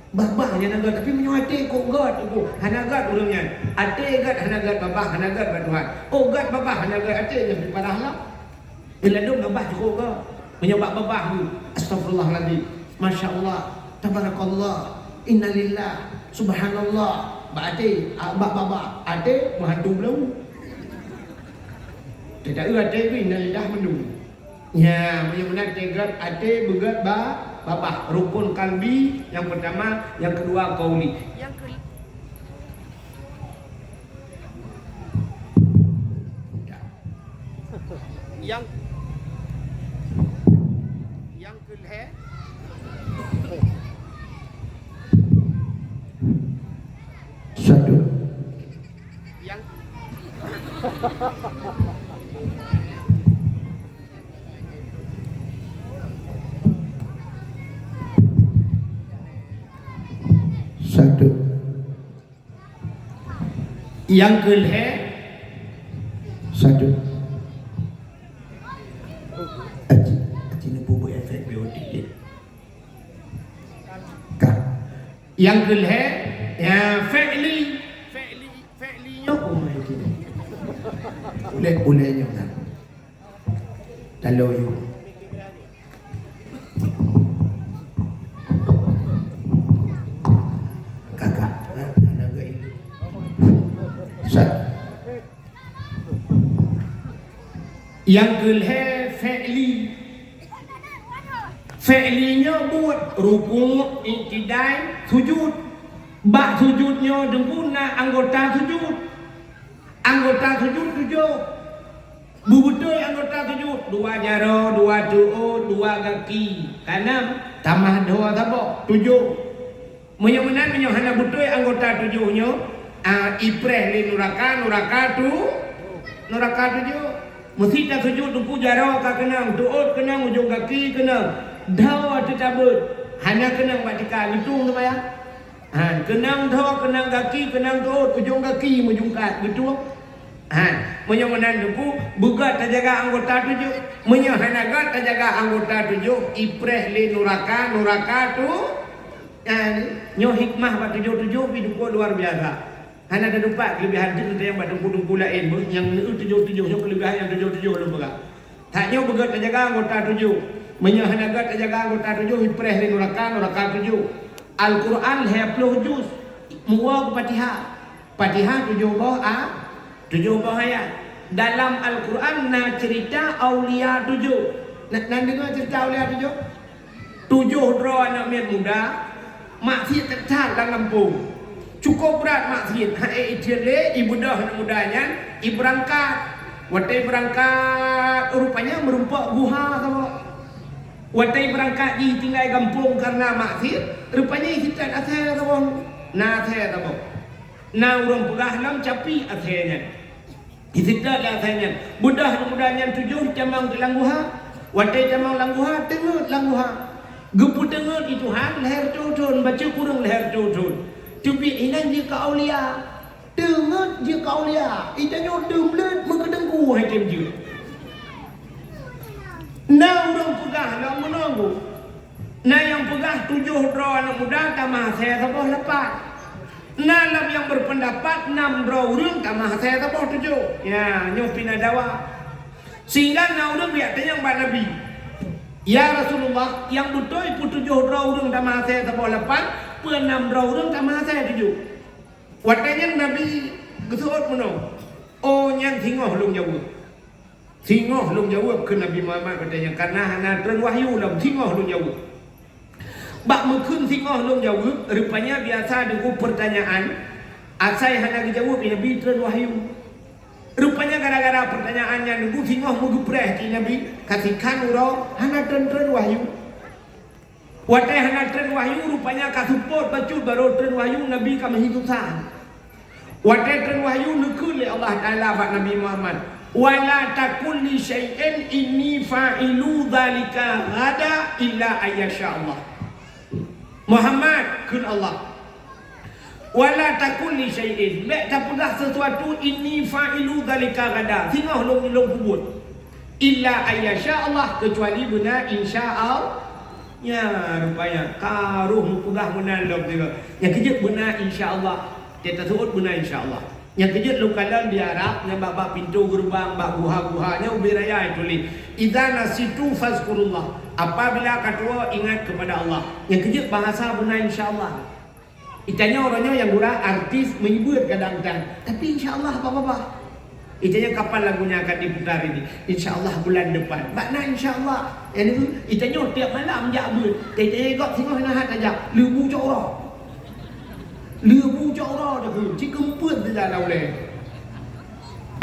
Babah nyang na gét, tapi meunyoe até kok gét, Teungku, hana gét ureuëng nyan. Até gét hana gét, babah hana gét bak Tuhan. Oh, gét babah hana gét, até nyang pih parah lah. Di ladôm babah cukôp gét. Meunyoe bak babah tu, astagfirullahalazim. Masya Allah, tabarakallah, innalillah, subhanallah. Bak até, ah, bak babah, até meuhantu beuleue. Teuta até tu innalillah mandum. Nya, meunyoe meunan teugot até beugét ba-, babah. Rukun kalbi nyang peurtama, nyang keudua qauli. Nyang ke-, nyang, nyang keulhée. Satu. Nyang Satu. Nyang keulhée. Satu. Aci, aci neupeubuet efek biotik deh. Ka. Nyang keulhée, ya, fi'li. Fi'li, fi'li nyoe. Oh, my God. Ulée, ulée nyoe kan. Taloe yue. Kakak, hana geuingat. Sa-, nyang keulhée fi'li. Fi'li nyoe buet, rukuk, iktidai, sujud. Bak sujud nyoe Teungku na anggota sujud. Anggota sujud tujoh. Beubeutôi anggota sujud, dua jaroe, dua teuôt, dua gaki. Ka nam, tamah dhoe saboh, tujoh. Meunyoe meunan, meunyoe hana beutôi anggota tujoh nyoe, a, ipreh lé nuraka, nuraka tu, nuraka tujoh. Meusi tasujud Teungku, jaroe ka keunong, teuôt keunong, ujong gaki keunong. Dhoe teutabeuet, hana keunong bak tika, geutueng seumayang. Ha, keunong dhoe, keunong gaki, keunong teuôt, ujong gaki meujungkat, geutueng. Ha, meunyoe meunan Teungku, beugöt tajaga anggota tujoh. Meunyoe hana göt tajaga anggota tujoh, ipreh lé nuraka, nuraka tu. Ha, nyoe hikmah bak tujoh-tujoh pih Teungku luar biasa. Hana tatupat keuleubihan jih teuntang bak teungku-teungku laén, beuh, nyang neueu tujoh-tujoh nyoe keuleubihan nyang tujoh-tujoh lôn peugah. That nyoe beugöt tajaga anggota tujoh. Meunyoe hana göt tajaga anggota tujoh, ipreh lé nuraka, nuraka tujoh. Al-Quran lhèe ploh juz, meuwoe keu Fatihah. Fatihah tujoh boh a-, tujoh boh ayat. Dalam Al-Quran na ceurita aulia tujoh. Na, na deungoe ceurita aulia tujoh? Tujoh droe aneuk miet muda, maksiet that-that lam gampông. Cukôp brat maksiet, han ék itheun lé, ibeudôh aneuk muda nyan, ibeurangkat. Watèe ibeurangkat, rupanya meurumpok guha saboh. Watèe ibeurangkat jih tinggai gampông kareuna maksiet, rupanya iseutôt asèe saboh. Na asèe saboh. Na ureueng peugah lom capi asèe nyan. Iseutôt lé asèe nyan. Beudôh aneuk muda nyan tujoh tamong lam guha. Watèe tamong lam guha, teungeut lam guha. Geupeuteungeut di Tuhan lhèe reutôh thôn, bacut kureueng lhèe reutôh thôn. Teubiet inan jeuet keu aulia. Teungeut jeuet keu aulia. Itanyoe deuh meuleut meukeudengku hai tem jeuet. Na ureueng peugah lom meunoe geuh. Na nyang peugah tujoh droe aneuk muda tamah asèe saboh lapan. Na lom nyang berpendapat nam droe ureueng tamah asèe saboh tujoh. Ya, nyoe pih na dawa. Sehingga na ureueng geujak tanyong bak Nabi, "Ya Rasulullah, nyang beutôi peue tujoh droe ureueng tamah asèe saboh lapan, peue nam droe ureueng tamah asèe tujoh?" Watèe nyan Nabi geuseuôt meunoe, "Oh, nyan singoh lôn jaweueb." Singoh lôn jaweueb kheun Nabi Muhammad watèe nyan, kareuna hana treun wahyu lom, singoh lôn jaweueb. Bak meukheun singoh lôn jaweueb, rupanya biasa deungon peurtanyaan, asai hana geujaweueb Nabi treun wahyu. Rupanya gara-gara peurtanyaan nyan deungon singoh meugeupreh keu Nabi, ka sikhan uroe hana treun-treun wahyu. Watèe hana treun wahyu, rupanya ka seupôt bacut barô treun wahyu, Nabi ka meuhi susah. Watèe treun wahyu, neukheun lé Allah Taala bak Nabi Muhammad, "Wa la taqul li syai'in inni fa'ilu dzalika ghada illa ayyasha Allah." Muhammad, kheun Allah, "Wa la taqul li syai'in," bèk tapeugah sesuatu, "inni fa'ilu dzalika ghada," singoh lôn, lôn peubuet. "Illa ayyasha Allah," keucuali beuna insya Allah. Nya, rupanya, ka roh meupeugah meunan lom sigoe. Nyang keujeuet beuna insya Allah. Teuta seuôt beuna insya Allah. Nyang keujeuet lôn kalon di Arab, nyang bak-bak pintoe geureubang, bak guha-guha, nyan ubé raya tuléh, "Idza nasitu fazkurullah." Apabila ka tuwoe, ingat kepada Allah. Nyang keujeuet bahasa beuna insya Allah. Itanyoe uroe nyoe nyang gura artis meunyeubeuet kadang-kadang, tapi insya Allah babah-babah. Itanyoe kapan lagunya akan diputar ini? Insya Allah bulan depan. Makna insya Allah. Yang itu, itanyoe tiap malam jak beuet. Itanyoe gob singoh hana that tajak. Leubu cok uroe. Leubu cok uroe dah tu. Cik keumpeuet saja dah ulèe.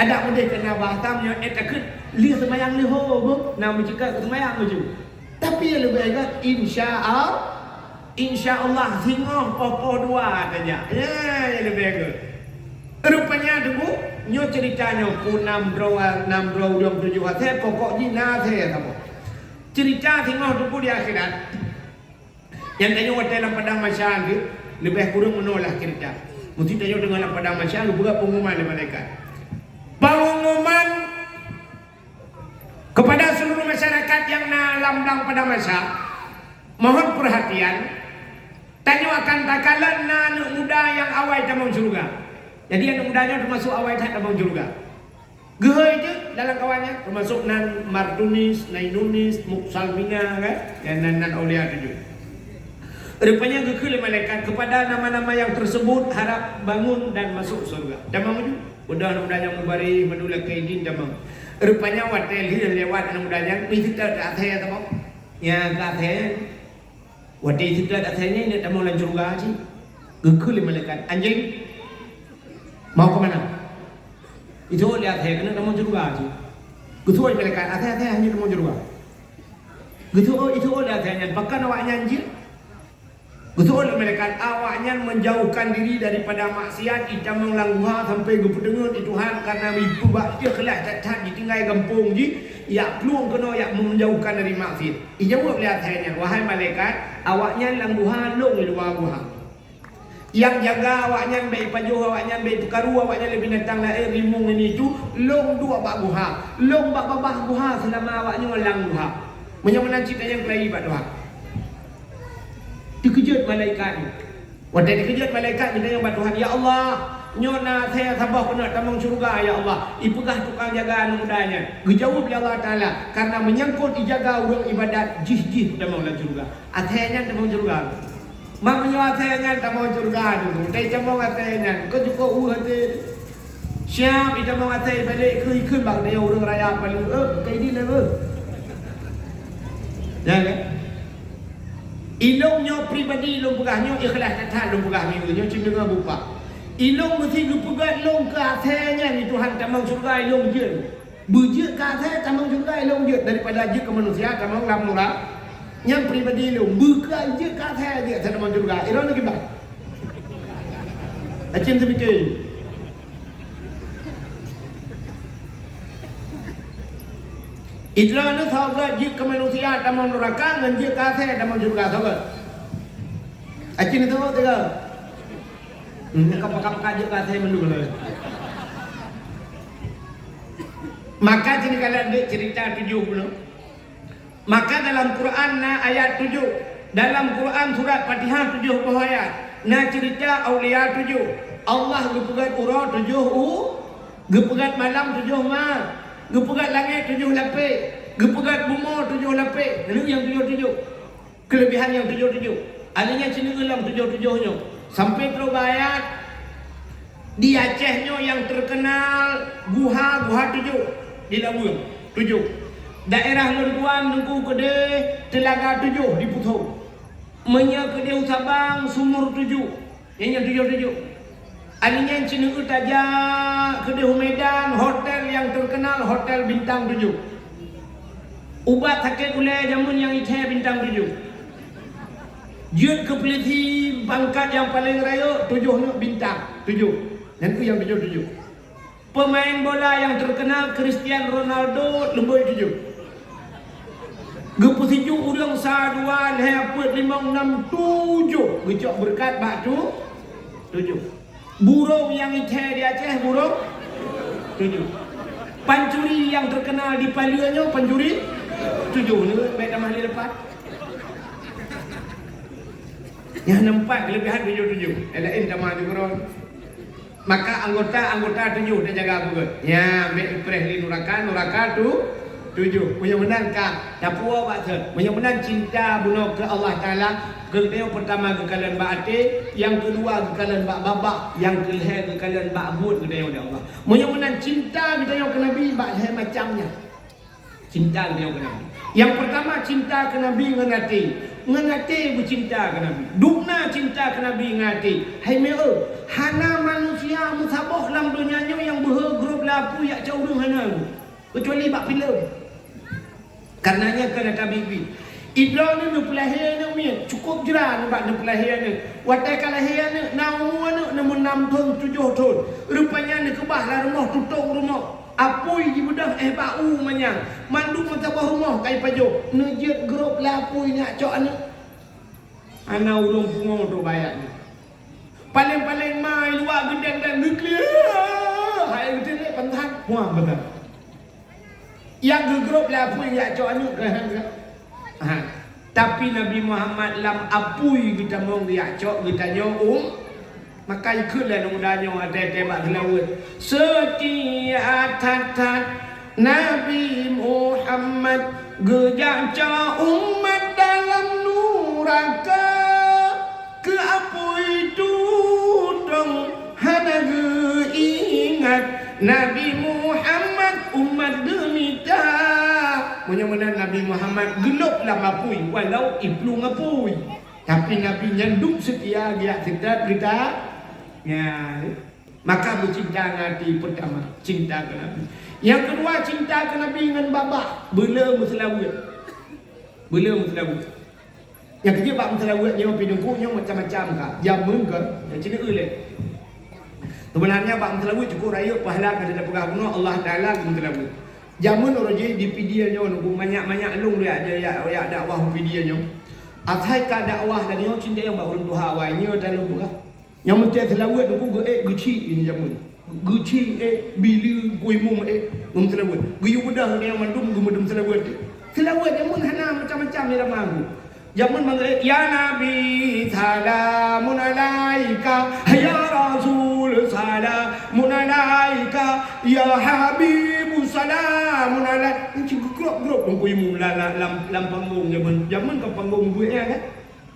Adak meudeh keu na bahasa meunyoe eh takheun lheueh seumayang leuho beuh, na meuceukat keu seumayang laju. Tapi nyang leubeh gèt, insya Allah, insya Allah singoh poh-poh dua tajak. Ya, nyang leubeh gèt. Rupanya teungku, nyoe ceurita nyoe, peue nam droe, nam droe ureueng tujoh asèe, pokok jih na asèe saboh. Ceurita singoh teungku di akhirat. Nyang tanyoe watèe lam padang mahsyar tu, leubeh kureueng meunoe lah ceurita. Meusti tanyoe teungoh lam padang mahsyar, geupeugah pengumuman lé malaikat. Pengumuman kepada seluruh masyarakat nyang na lam blang padang mahsyar, mohon perhatian, tanyoe akan takalon na aneuk muda nyang awai tamong syeuruga. Jadi aneuk muda nyoe teumasok awai that tamong syeuruga. Geuhôi jeuet dalam kawan nyan, teumasok nan Martunis, Nainunis, Muksalmina, kan? Nyan nan, nan aulia tujoh. Rupanya geukheun lé malaikat, "Kepada nama-nama yang tersebut harap bangun dan masuk surga." Tamong ju. Udah aneuk muda nyan meubaréh, mandum lakèe idin tamong. Rupanya watèe lheueh lewat aneuk muda nyan, meuseutôt asèe saboh. Nyang ka asèe, watèe jiseutôt asèe nyan, jineuk tamong lam syeuruga cit. Geukheun lé malaikat, "Anjing, mau ke mana?" Jiseuôt lé asèe, "Keuneuk tamong syeuruga cit." Geuseuôt lé malaikat, "Asèe, asèe, hana tamong syeuruga." Geuseuôt, jiseuôt lé asèe nyan, "Pakon awaknyan jeuet?" Geuseuôt lé malaikat, "Awaknyan menjauhkan diri daripada maksiat, jitamong lam guha sampai geupeuteungeut lé Tuhan, karena jipeubak ikhlaih that-that, jitinggai gampông jih, jak plueng keunoe jak menjauhkan dari maksiat." Jijaweueb lé asèe nyan, "Wahai malaikat, awaknyan lam guha, lôn di luwa guha. Nyang jaga awaknyan, bèk jipajoh awaknyan, bèk jipeukaru awaknyan lé binatang laén, rimueng ini itu, lôn duek bak guha, lôn bak babah guha seulama awaknyan lam guha." Meunyoe meunan cit, tanyong keulayi bak Tuhan. Teukeujot malaikat nyoe. Watèe teukeujot malaikat, geutanyong bak Tuhan, "Ya Allah, nyoe na asèe saboh keuneuk tamong syeuruga, ya Allah. Ipeugah tukang jaga aneuk muda nyan." Geujaweueb lé Allah Taala, "Karena menyangkut ijaga ureueng ibadat, jih-jih tamong lam syeuruga." Asèe nyan tamong syeuruga. Meunyoe asèe nyan tamong syeuruga, dulu tai tamong asèe nyan, keu jukok ueh até. Siap, itamong asèe ibalek keu ikheun bak geutanyoe ureueng raya palu, eh, ka idin dah, eh. Ya kan? Ilôn nyoe pribadi lôn peugah, nyoe ikhlaih that-that lôn peugah nyoe, nyoe cit deungoe bupak. Ilôn meusti geupeugah lôn keu asèe nyan, di Tuhan tamong syeuruga ilôn jeuet. Beujeuet keu asèe tamong syeuruga ilôn jeuet, daripada jeuet keu manusia tamong lam nura-, nyan pribadi ilôn. Beukeu jeuet keu asèe jeuet asèe tamong syeuruga. Ilôn lagèe bah. Acin teupike. Idroeneuh saboh jeuet keu manusia tamong nuraka ngon jeuet keu asèe tamong syeuruga saboh. Acin teupike. Hmm, ka paka-paka jeuet keu asèe mandum lah. Maka sini kalian dek cerita tujoh bunoe. Maka dalam Quran na ayat tujoh. Dalam Quran surat Fatihah tujoh boh ayat. Na cerita aulia tujoh. Allah geupeugét uroe tujoh u, geupeugét malam tujoh ma, geupeugét langét tujoh lapéh, geupeugét bumoe tujoh lapéh. Lalu nyang tujoh-tujoh. Keulebihan nyang tujoh-tujoh. Akhirnya cit neueu lam tujoh-tujoh nyoe. Sampai trok bak ayat, di Aceh nyoe nyang terkenal guha, guha tujoh di Labueng. Tujoh. Daerah lôn tuan Teungku keudeh Telaga Tujoh di Puthong. Meunyoe keudeh u Sabang Sumur Tujoh. Nyang, nyang tujoh-tujoh. Aneuk nyan cit neueu tajak keudeh u Medan, hotel nyang terkenal Hotel Bintang Tujoh. Ubat sakét ulèe jameun nyang ithèe Bintang Tujoh. Jeuet keu peulisi pangkat nyang paleng rayeuk tujoh neuk bintang, tujoh. Nyan keuh nyang tujoh-tujoh. Peumaén bola nyang terkenal Cristiano Ronaldo leubeh tujoh. Geupeusijuek ureueng sa dua lhèe peuet limong nam tujoh geucok beureukat bak tu tujoh. Burông nyang ithèe di Aceh burông tujoh. Pancuri nyang terkenal di Paleue nyoe pancuri tujoh, nyoe bèk tamah lé leupah. Nyang neumpat keulebihan tujoh-tujoh. Nyang laén tamah di burông. Maka anggota-anggota tujoh tajaga beugét. Nyan, bèk ipreh lé nuraka, nuraka tu tujoh. Meunyoe meunan ka tapuwoe bak seuôt. Meunyoe meunan cinta bunoe keu Allah Taala, geutanyoe peurtama geukalon bak até, nyang keudua geukalon bak babah, nyang keulhèe geukalon bak buet geutanyoe lé Allah. Meunyoe meunan cinta geutanyoe keu Nabi bak lhèe macam nyan. Cinta geutanyoe keu Nabi. Nyang peurtama, cinta keu Nabi ngon até. Ngon até beucinta keu Nabi. Dubna cinta keu Nabi ngon até. Hai meu, hana manusia meusaboh lam donya nyoe nyang beuhe grob lapui jak cok ureueng, hana. Keucuali bak filem. Karena nyan ka na tabi-bi. Idroeneuh neupeulahé aneuk miet, cukôp jra nibak neupeulahé aneuk. Watèe ka lahé aneuk, na umu aneuk neumeu nam thon, tujoh thon. Rupanya neukeubah lam rumoh, tutong rumoh. Apui jibeudôh éh bak u manyang, mandum meusaboh rumoh ka jipajoh, neujeuet grob lé apui neujak cok aneuk. Hana ureueng pungo trok bak ayat nyan. Paleng-paleng ma i luwa geudeng-deng neukliek, hai geuteuk lé pantan, puang beutôi. Nyang geugrob lé apui neujak cok aneuk keuh. Ha. Tapi Nabi Muhammad lam apui geutamong geujak cok geutanyoe um-, maka ikheun lé aneuk muda nyoe watèe-watèe bak geulaweuet. Seutia that-that Nabi Muhammad geujak cok umat dalam nuraka. Keu apui tutong hana geuingat Nabi Muhammad umat geumita. Meunyoe meunan Nabi Muhammad geulôb lam apui, walau iplueng apui, tapi Nabi nyan duek seutia geujak seutôt geutanyoe. Maka beucinta ngon até peutama, cinta keu Nabi. Nyang keudua, cinta keu Nabi ngon babah, beu le meuseulaweuet. Beu le meuseulaweuet. Nyang keujeuet bak meuseulaweuet nyoe, pih Teungku, nyoe macam-macam ka. Jameun ka, nyang cit na lé. Sebenarnya bak meuseulaweuet cukup rayeuk pahala ka teupeugah bunoe Allah Taala keu meuseulaweuet. Jameun uroe jih di Pidie nyoe, Teungku, manyak-manyak lôn jak, jak, jak dakwah u Pidie nyoe. Asai ka dakwah lagèe nyoe, cinta nyang bak ureueng tuha awai nyoe dan lôn peugah. Nyang meuteuseulaweuet Teungku geuék geuchik ini jameun. Geuchik ék, bileue, kuimum ék, geumeuseulaweuet. Geuyue beudoh nyang mandum geumeudum seulaweuet. Seulaweuet jameun hana macam-macam irama Teungku. Jameun mangat ék, "Ya Nabi, salamun alaika. Ya Rasul, salamun alaika. Ya Habib, salamun alaika." Ini cit geugrôp-grôp Teungku imum la-, la-, lam, lam panggong jameun. Jameun ka panggong buet nyan kan?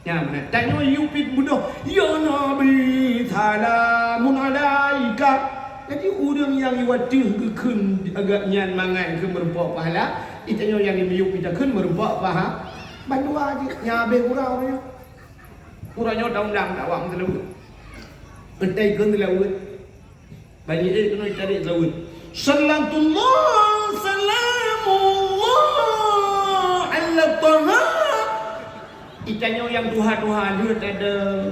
Nyan meunan. Tanyoe yue pih beudoh, "Ya Nabi, salamun alaika." Jadi, ureueng nyang iwateuh geukheun agak nyan mangat keu meurumpok pahala, itanyoe nyang imiyup itakheun meurumpok paha-, bandua jih. Nyan habéh gura uroe nyoe. Uroe nyoe taundang dakwah meuseulaweuet. Entai kheun seulaweuet. Bani ék keunoe cari seulaweuet. Salatullah, salamullah, ala Taha. Itanyoe nyang tuha-tuha lheueh tada.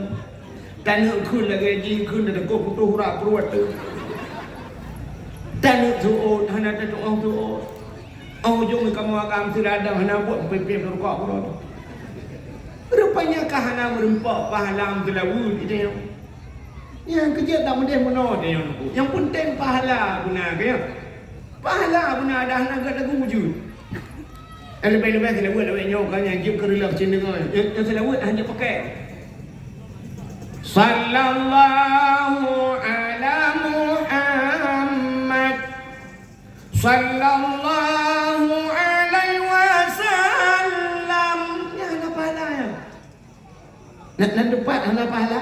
Taneuk kheun lagèe jih kheun tada kok putôh urat pruet teuh. Taneuk seuôt hana tatu'oh seuôt. Óh ujong kamoe agam siradang hana buet peupiep rukok pruet. Rupanya ka hana meurumpok pahala meuseulaweuet itanyoe. Nyang keujeuet dak meudeh meunoe teuh nyoe. Nyang peunteng pahala guna keu nyoe. Pahala guna dah hana gata geuwujud. Dan leubeh-leubeh seulaweuet awak nyoe kan nyang jeuet keu reuloh cit deungoe. Nyang, nyang seulaweuet hana jeuet pakai. Sallallahu ala Muhammad. Sallallahu alaihi wasallam. Nyan hana pahala nyan. Nan, nan teumpat hana pahala.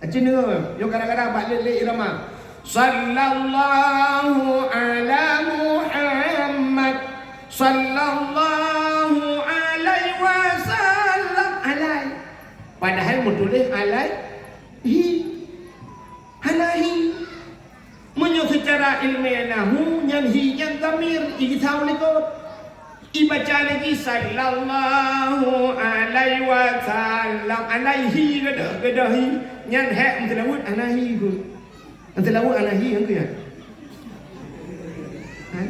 Aceh nyoe, nyoe kadang-kadang bak lé-lé irama. Sallallahu ala Muhammad. Sallallahu alaihi wasallam. Alai. Padahai meutuléh alaihi. Hana hi. Meunyoe seucara ilmiah nahwu, nyan hi nyan dhamir, igisau likot. Ibaca lagèe sallallahu alaihi wasallam, alaihi gadoh, gadoh hi. Nyan hék meuseulaweuet hana hi pun. Meuseulaweuet hana hi, nyan keuh nyan. Ha?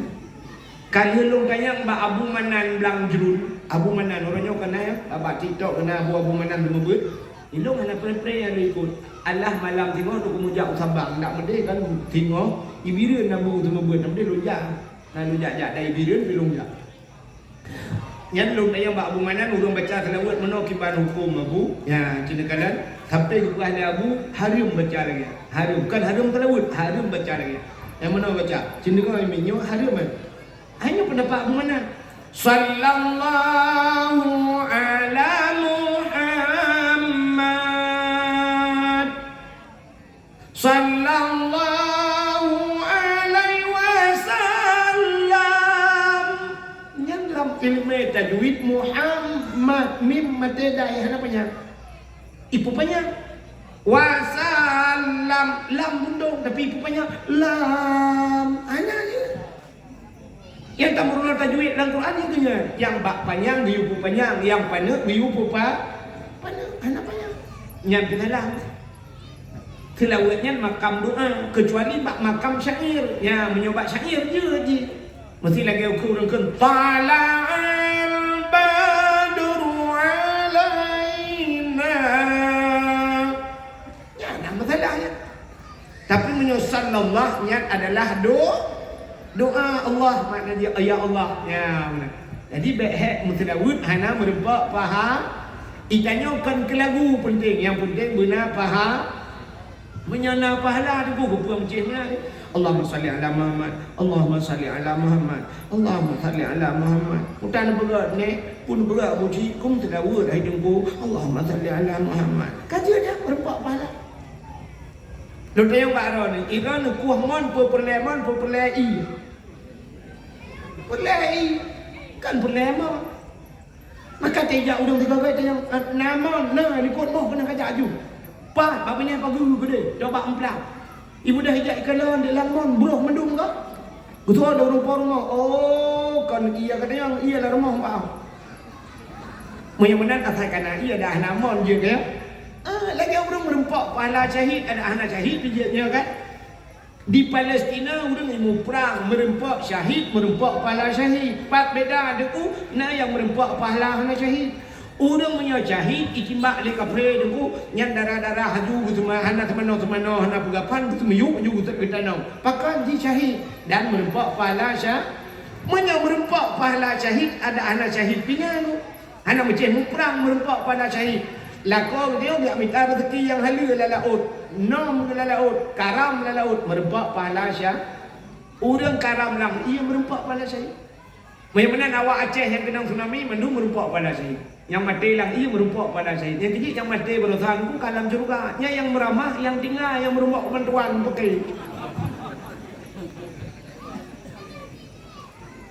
Ka lheueh lôn tanyong bak Abu Manan Blang Jrun. Abu Manan, uroe nyoe ka na ya, bak TikTok ka na Abu, Abu Manan Seumeubeuet. Ilôn hana preh-preh nyang lôn ikot. Alah malam singoh lôn meujak u Sabang. Ndak meudeh kan singoh, Ibireuen na bu Seumeubeuet. Ndak meudeh lôn jak. Na lôn jak-jak dari Ibireuen pi lôn jak. Nyan lôn tanyong bak Abu Manan, ureueng baca seulaweuet meunoe kiban huköm Abu. Ya, cit neukalon. Sampai geupeugah lé Abu, hareuem baca lagèe nyan. Hareuem. Bukan hareuem seulaweuet, hareuem baca lagèe nyan. Nyang meunoe baca. Cit neukalon nyoe hareuem kan? Hana peundapat Abu Manan. Sallallahu ala Muhammad. Sallallahu alaihi wasallam. Nyan lam ilmu tajwid Muhammad, mim maté dai hana panyang. Ipeupanyang. Wasallam, lam bundong tapi ipeupanyang. Lam, hana je. Nyang tameurunoe tajwid lam Quran nyan keuh nyan. Nyang bak panyang geuyue peupanyang, nyang paneuk geuyue peupa-, paneuk, hana panyang. Nyan pih salah. Seulaweuet nyan makam doa, keucuali bak makam syair. Nya, meunyoe bak syair jeuet jih. Meusti lagèe ukeue ureueng kheun, "Tala'al badru alaina." Nyan na masalah nyan. Tapi meunyoe sallallahu nyan adalah do-, doa Allah, makna jih, "Ya Allah." Ya, beuna. Jadi, bèk hék meuseulaweuet hana meurumpok paha-, itanyoe kon keu lagu peunteng, nyang peunteng beuna paha-, meunyoe na pahala teungku, peue meucéh meunan. Allahumma salli ala Muhammad, Allahumma salli ala Muhammad, Allahumma salli ala Muhammad. Utan beurot nèh, pun beurot buci, kum seulaweuet hai teungku. Allahumma salli ala Muhammad. Ka jeuet dak meurumpok pahala. Lôn tanyong bak droeneuh, droeneuh kueh mon, peue peureulèe mon, peue peureulèe ie? Peureulèe ie. Kan peureulée mon. Maka teuh jak ureuëng sigoe-goe tanyong, "Na mon, na likot boh keuneuk kajak aju." Pat, bak binéh pageue keudeh, coba eumplak. Ibu dah ijak ikalon di lam mon, broh mandum ka. Geutuan di rumoh-rumoh, "Oh, kon iya ka tanyong, iya lam rumoh bah." Meunyoe meunan asai kana iya dah na mon jeuet ya. Ah, lagée ureuëng meureumpok pahala syahid, ada hana syahid pijétnya kan? Di Palestina ureuëng muprang meureumpok syahid, meureumpok pahala syahid. Pat beda deku na nyang meureumpok pahala hana syahid. Ureuëng meunyoe syahid itimbak lé kaphé deku nyan darah-darah haju geuteuma hana teumanoe-teumanoe hana peugah phan geuteumiyueb haju geuteuk geutanong. Pakon ji syahid dan meureumpok pahala syahid. Meunyoe meureumpok pahala syahid ada hana syahid pingan. Hana meucéh muprang meureumpok pahala syahid. Lakoe geutanyoe geujak mita raseuki nyang haleue lam laôt, nom lam laôt, karam lam laôt meureumpok pahala syahid. Ureuëng karam lam ié meureumpok pahala syahid. Meunyoe meunan awak Aceh nyang keunong tsunami mandum meureumpok pahala syahid. Nyang maté lam ié meureumpok pahala syahid. Nyang keujeuet nyang maté baroesa nyan ka lam syeuruga. Nyan nyang meuramah, nyang tinggai, nyang meureumpok bantuan peuke.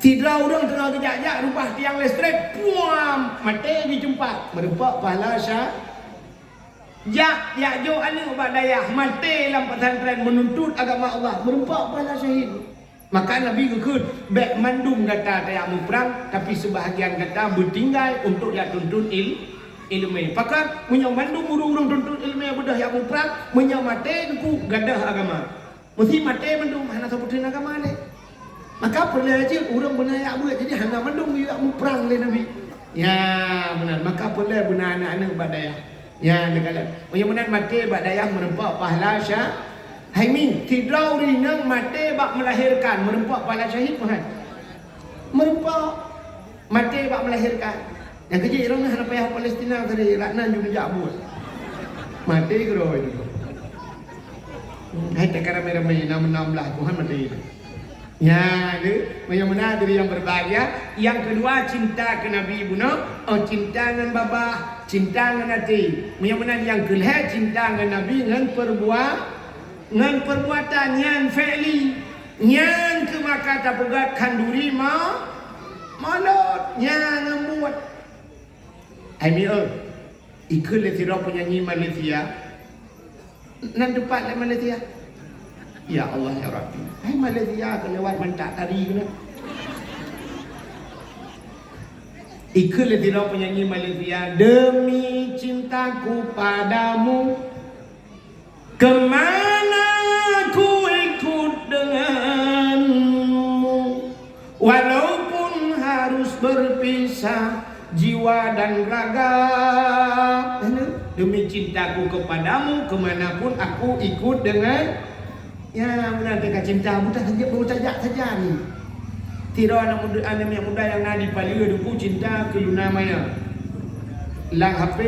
Sidroe ureuëng teungoh geujak-jak rubah tiang listrik, puam, maté di teumpat, meureumpok pahala syah. Jak, jak jok aneuëk bak dayah, maté lam pesantren meununtut agama Allah, meureumpok pahala syahid. Maka Nabi geukheun, "Bék mandum gata tajak muprang, tapi seubahagian gata beutinggai untuk jak tuntut il-, iéleumé." Pakon, meunyoe mandum ureuëng-ureuëng tuntut iéleumé beudôh jak muprang, meunyoe maté teungku gadôh agama. Meusti maté mandum hana sapeue agama lé. Maka peureulée cit ureuëng beuna jak beuet, jadi hana mandum geuyue muprang lé Nabi. Ya, meunan. Maka peureulée beuna aneuëk-aneuëk bak dayah. Ya, neukalon. Meunyoe meunan maté bak dayah meureumpok pahala syah-, hai mi, sidroe ureuëng inong maté bak meulahirkan meureumpok pahala syahid meuhan. Meureumpok. Maté bak meulahirkan. Nyang keujeuet droeneuh hana payah Palestina tadi, rak nan jeuet jak buet. Maté keudroe itu. Hai teuka ramé-ramé, enam, enam belas Tuhan maté. Nya, tu. Meunyoe meunan diri yang berbahagia. Yang kedua, cinta ke Nabi bunoe, oh, cinta ngon babah, cinta ngon até. Meunyoe meunan yang keulhée, cinta ngon Nabi ngon perbuatan. Ngon perbuatan nyan fi'li, nyan keu maka tapeugah khanduri ma-, manot, nyan ngon buet. Hai mi, eh, ikheun lé sidroe penyanyi Malaysia. Nan teumpat lé Malaysia. Ya Allah, ya Rabbi. Hai Malaysia, keu lewat mantak tari keunan. Ikheun lé sidroe penyanyi Malaysia, "Demi cintaku padamu, kemana ku ikut denganmu, walaupun harus berpisah jiwa dan raga." Demi cintaku kepadamu, kemanapun aku ikut dengan. Ya, meunan teuka cinta, buta saja, baru tajak saja ni. Sidroe aneuk muda, aneuk miet muda nyang na di Palu, Teungku, cinta keu Luna Maya. Lam H P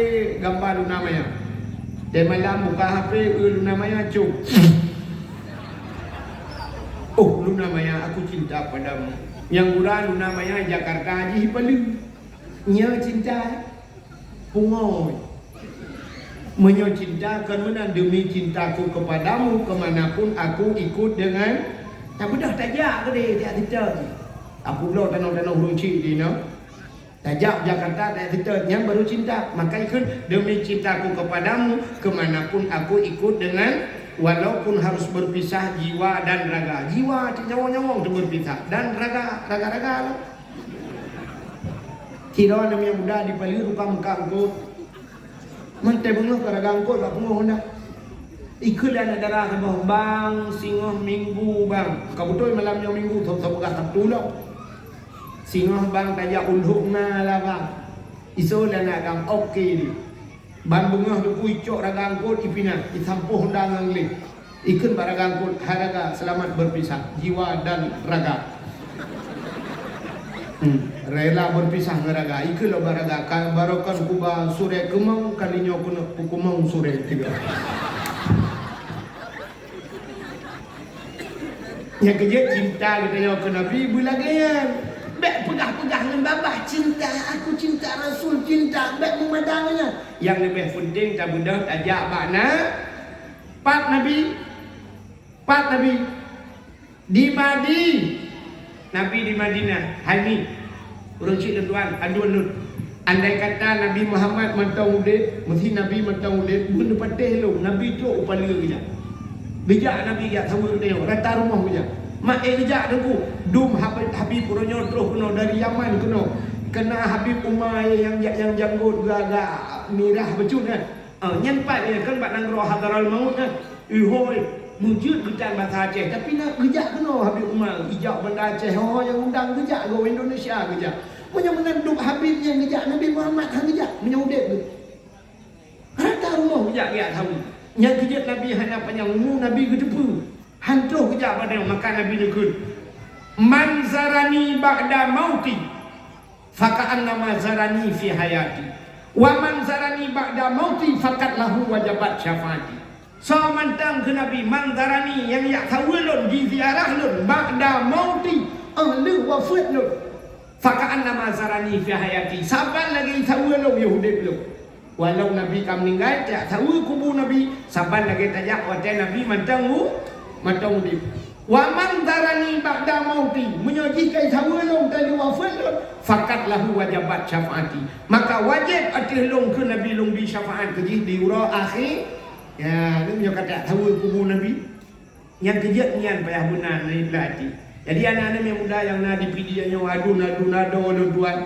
gamba Luna Maya. Tiep malam buka H P, eh, Luna Maya, cok. Oh, Luna Maya, aku cinta padamu. Nyang gura Luna Maya Jakarta jih Palu. Nyoe cinta. Pungoe. Meunyoe cinta kon meunan, demi cintaku kepadamu, kemanapun aku ikut dengan. Tabeudôh tajak keudeh, tajak seutôt. Tapubloe tanoh-tanoh ureueng chik di inoe. Tajak Jakarta, tajak seutôt, nyan baru cinta. Maka ikheun, demi cintaku kepadamu, kemanapun aku ikut dengan, walaupun harus berpisah jiwa dan raga. Jiwa, cit nyawöng-nyawöng teuh berpisah. Dan raga, raga-raga lah. Sidroe aneuk miet muda di Palu tukang meukat eungkôt. Mantong beungoh ka raga eungkôt bak pungoh Honda. Ikheun lé aneuk dara saboh, "Bang, singoh Minggu, Bang." Ka beutôi malam nyoe Minggu, soe-soe peugah Sabtu lom. "Singoh, Bang, tajak u Lhok Nga lah, Bang." Isoe lé aneuk agam, "Oke, Dek." Ban beungoh Teungku icok raga eungkôt, ipinah, isampôh Honda ngon gleh. Ikheun bak raga eungkôt, "Hai raga, selamat berpisah, jiwa dan raga." Hmm, rela berpisah ngon raga. Ikheun lom bak raga, "Ka baroe kon kuba surée keumong, kali nyoe keuneuk peukeumong surée tiga." Nyang keujeuet cinta geutanyoe keu Nabi beulagée nyan. Bék peugah-peugah ngon babah, "Cinta, aku cinta Rasul, cinta." Bék meumadang nyan. Nyang leubeh peunteng tabeudôh tajak bak na-, pat Nabi. Pat Nabi. Di Madi-, Nabi di Madinah. Hai mi. Ureuëng chik lôn tuan, aduan lôn. Andai kata Nabi Muhammad mantong udeb, meusi Nabi mantong udeb, beuneupatéh lôn, Nabi trok u paleue geujak. Geujak Nabi jak saweue teuh, rata rumoh geujak. Mak eh geujak teungku, dum Habib, Habib uroe nyoe troh keunoe dari Yaman keunoe. Keuna Habib Umar nyang, nyang janggot gagak mirah bacut nyan. Ah, nyan pat nyan kan bak nanggroe Hadarul Maut nyan. Ihôi, meujeuet geutan basa Aceh, tapi na geujak keunoe Habib Umar, ijak Banda Aceh, ho nyang undang geujak, gob Indonesia geujak. Meunyoe meunan dum Habib nyang geujak, Nabi Muhammad han geujak, meunyoe udeb geuh. Rata rumoh geujak, geujak saweue. Nyang keujeuet Nabi hana panyang umu, Nabi geuteupeue. Han troh geujak bak nyoe, maka Nabi neukheun, "Man zarani ba'da mauti, faka'annama zarani fi hayati. Wa man zarani ba'da mauti, fakat lahu wajabat syafaati." Soe mantong kheun Nabi, "Man zarani, nyang jak saweue lôn, jiziarah lôn, ba'da mauti, 'oh lheueh wafeuet lôn, faka'annama zarani fi hayati, saban lagée saweue lôn yoh udeb lôn." Walau Nabi ka meuninggai, tajak saweue kubu Nabi, saban lagée tajak watée Nabi mantong u-, mantong udeb. "Wa man zarani ba'da mauti," meunyoe jih ka saweue lôn, ka lheueh wafeuet lôn, "fakat lahu wajabat syafaati," maka wajéb ateueh lôn keu Nabi lôn bri syafaat keu jih di uroe akhé. Ya, nyoe meunyoe ka tajak saweue kubu Nabi. Nyang keujeuet nyan payah beuna neuikhlas até. Jadi, aneuk-aneuk nyang muda nyang na di Pidie nyoe, adun-adun adoe lôn tuan.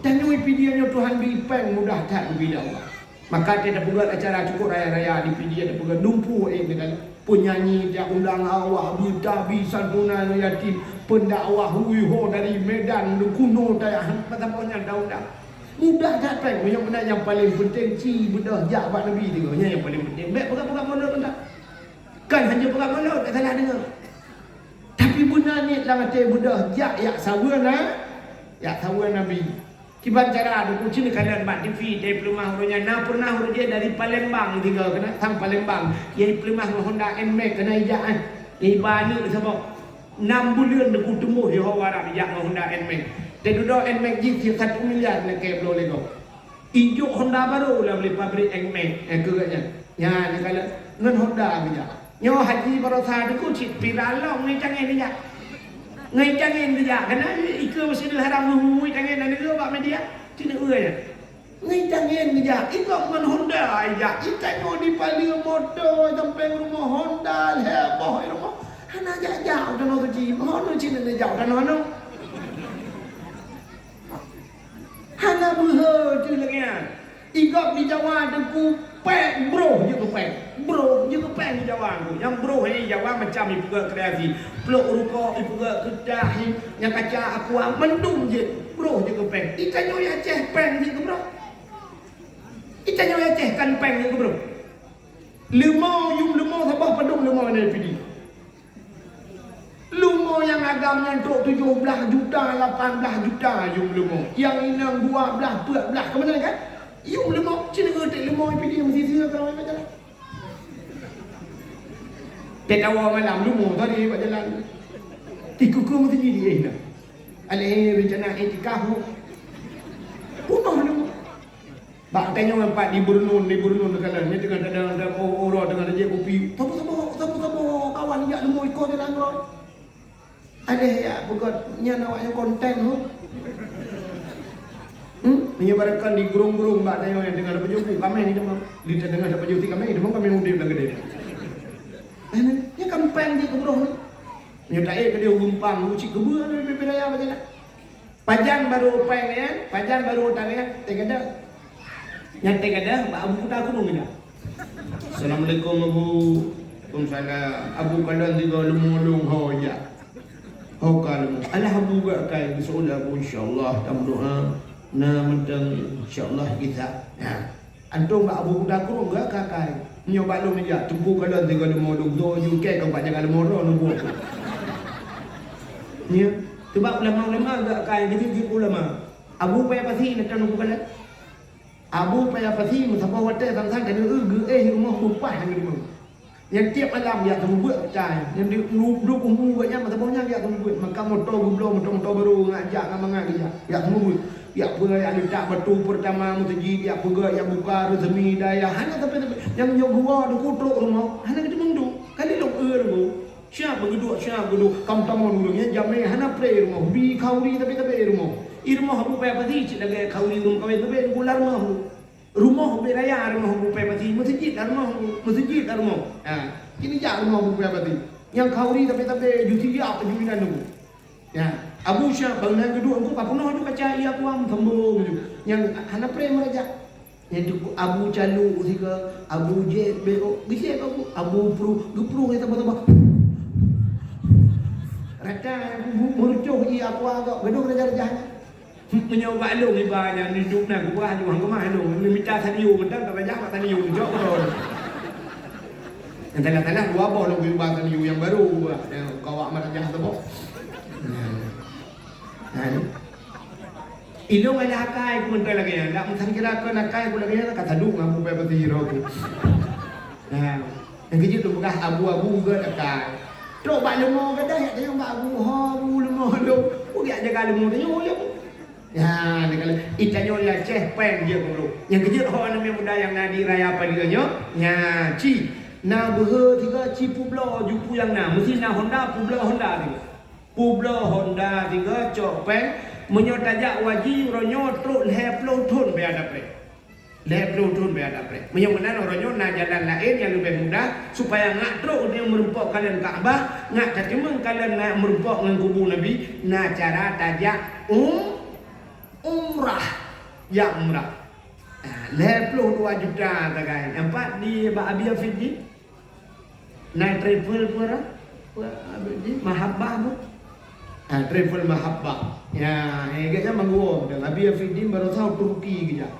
Tanyoe Pidie nyoe Tuhan bri péng mudah that geubri lé Allah. Maka watée tapeugét acara cukôp raya-raya di Pidie, tapeugét dumpeue, eh, misalnya, peunyanyi jak undang awak, beutabi santunan yatim, pendakwah hui ho dari Medan, Kuno, Tayahan, masa nyan dah undang. Mudah that péng, meunyoe meunan nyang paleng penting ci beudôh jak bak Nabi tiga, nyan nyang paleng penting. Bék peugah-peugah mulod mantap. Kan hana peugah mulod, tak salah deungoe. Tapi beuna niet lam até beudôh jak, jak saweue na, jak saweue Nabi. Kiban cara, Teungku, ci neukalon bak T V, dari peuleumah uroe nyan, na pernah uroe jih dari Palembang tiga keunan, sang Palembang. Ia peuleumah ngon Honda Nmax keunan ijak, eh. Iba aneuk saboh. Nam buleuen Teungku teumboh di Hawa Arab ijak ngon Honda Nmax. Teududoe Nmax jih satu miliar neukée bloe lego. Ijok Honda barô lam lé pabrik Nmax, eh, keu gobnyan. Nyan, neukalon ngon Honda geujak. Nyoe haji baroesa Teungku cit pira lom ngon cangén geujak. Ngon cangén geujak, keunan ikeue Masjidil Haram ngon cangén dan nyoe bak media. Cit neueu nyan. Ngon cangén geujak, ikok ngon Honda ijak. Itanyoe dipaleue moto sampoe rumoh Honda, lhée boh rumoh. Hana jak-jak u Tanoh Suci, mono cit neujak u tanoh nyoe. Hana beuhe teuh lagée nyan. Igop di Jawa Teungku péng, broh jeuet keu péng. Broh jeuet keu péng di Jawa Teungku. Nyang broh di Jawa macam ipeugét kreasi. Plôk rukok ipeugét, keutah, nyang kaca aqua, mandum jeuet. Broh jeuet keu péng. Itanyoe Aceh péng jeuet keu broh. Itanyoe Aceh kan péng jeuet keu broh. Leumo, yum leumo saboh padum leumo nyan Pidie. Leumo nyang agam nyan trok tujoh blaih juta, lapan blaih juta yum leumo. Nyang inong dua blaih, peuet blaih, keumanö kan? Yum leumo, ci neueu teuk leumo Pidie meusisira keu ramé bak jalan. Teuh tawoe malam leumo tadi bak jalan. Tikuku meuseujid di eh na. Alèh rencana iktikaf. Peunoh leumo. Bak tanyoe pat di Beureunun, di Beureunun teukalon, nyan teungoh tadong, tadong, oh, oh, teungoh tajép kupi. Saboh-saboh, saboh-saboh kawan jak leumo iko jalan rot. Adeh jak peugöt, nyan awak nyang konten tu. Hmm? Meunyoe barangkan di gurông-gurông bak tanyoe nyang teungoh tapajoh bu, kaméng di teumam. Di teungoh tapajoh ti kaméng di teumam, kaméng udép lam keudè. Eh, nyan kan péng di keubroh ni. Meunyoe taék keudè u Geumpang, u cit keubeue, beda-beda raya bak jalan. Pajan barô péng nyan, pajan barô utang nyan, teugadôh. Nyan teugadôh, bak Abu Kuta Krueng nyan. Assalamualaikum, Abu. Waalaikumsalam. Abu, kalon tiga leumo lôn ho jak. Ho ka leumo. Alah, Abu, gak kai, insya Allah, Abu, insya Allah, tameudoa. Na mantong, insya Allah, kita. Nah. Antom bak Abu Kuta Krueng geuh ka kai. Nyoe bak lôn jak, teungku kalon tiga leumo lôn, dua ju kèe ka bak jaga leumo droe neubuet. Nyoe, teubak ulama-ulama geuh kai, jadi jeuet ulama. Abu Paya Pasi neutang Teungku Kalon. Abu Paya Pasi meusaboh watèe sang-sang ka neueu geuéh rumoh meupah ngon leumo. Nyang tiep malam jak seumeubeuet peucai. Nyang di, du-, duek umu gobnyan masa boh nyan jak seumeubeuet. Maka moto geubloe, moto-moto barô, ngajak ngon mangat geujak. Jak seumeubeuet. Jak peugah jak leutak batu peurtama meuseujid, jak peugah jak buka reusemi dayah. Hana sabe-sabe. Nyang nyoe geuwoe Teungku trok rumoh, hana geuteumeung duek. Ka lheueh lôn eu Teungku. Siap beugeuduek, siap geuduek. Ka meutamong ureueng nyan jamé hana pré rumoh. Bi khauri sabe-sabe rumoh. I rumoh Abu Paya Pasi cit lagèe khauri ureueng meukawen, tapi lam rumoh. Rumoh ubé raya, rumoh Abu Paya Pasi, meuseujid lam rumoh, meuseujid lam rumoh. Ha, kini jak rumoh Abu Paya Pasi. Nyang khauri tapi-tapi ju siap ju inan tu. Ya, Abu Syah bangunan geuduek engku ka peunoh ju kaca ia kuam sambung ju. Nyang hana preh meurajak. Nyang tu Abu Calu sika, Abu Jeb beo, geuseb Abu, Abu Pru, geupru nyang teuba-teuba. Rata meureucoh ia kuam gok, gadoh raja-raja. Meunyoe bak lôn iba nyan, neujok na geupeugah lôn, hana keumah lôn, neumita taniyueng mantong, ka bajah bak taniyueng, jok beutôi. Nyang salah-salah dua boh lôn geuba taniyueng nyang barô, nyang kawak meurajah saboh. Nah. Nah, ni. Ilôn ada akai ku mantong lagèe nyan, dak meusan kira kon akai ku lagèe nyan, ka taduek ngon Abu Paya Pasi droe ku. Nah. Nyang keujeuet lôn peugah abu-abu gèt akai. Trok bak leumo gadôh, jak tanyong bak abu, "Ho, abu, leumo lôn." Peue jak jaga leumo, tanyong lom. Ya, ni kalau itanyong ya ceh pen dia guru. Nyang keujeuet ho aneuk muda nyang na di raya Palieu nyoe, nya ci. Na beuhe tiga ci publoe ju peue nyang na. Meusti na Honda, publoe Honda tiga. Publoe Honda tiga cok pen. Meunyoe tajak u haji, uroe nyoe trok lhèe ploh thon bèe ada preh. Lhèe ploh thon bèe ada preh. Meunyoe meunan, uroe nyoe na jalan laén nyang leubeh mudah, supaya ngak trok u meurumpok kalon Ka'bah, ngak tateumeung kalon ngak meurumpok ngon kubu Nabi, na cara tajak um-, umrah. Jak umrah. Ah, lhèe ploh dua juta tagai. Nyang pat di bak Abi Afid di? Na travel peue? Peue, Abi, di Mahabbah peue? Ah, travel Mahabbah. Ya, eh, geuhnyan manggon. Abi Afid di baroesa u Turki geujak.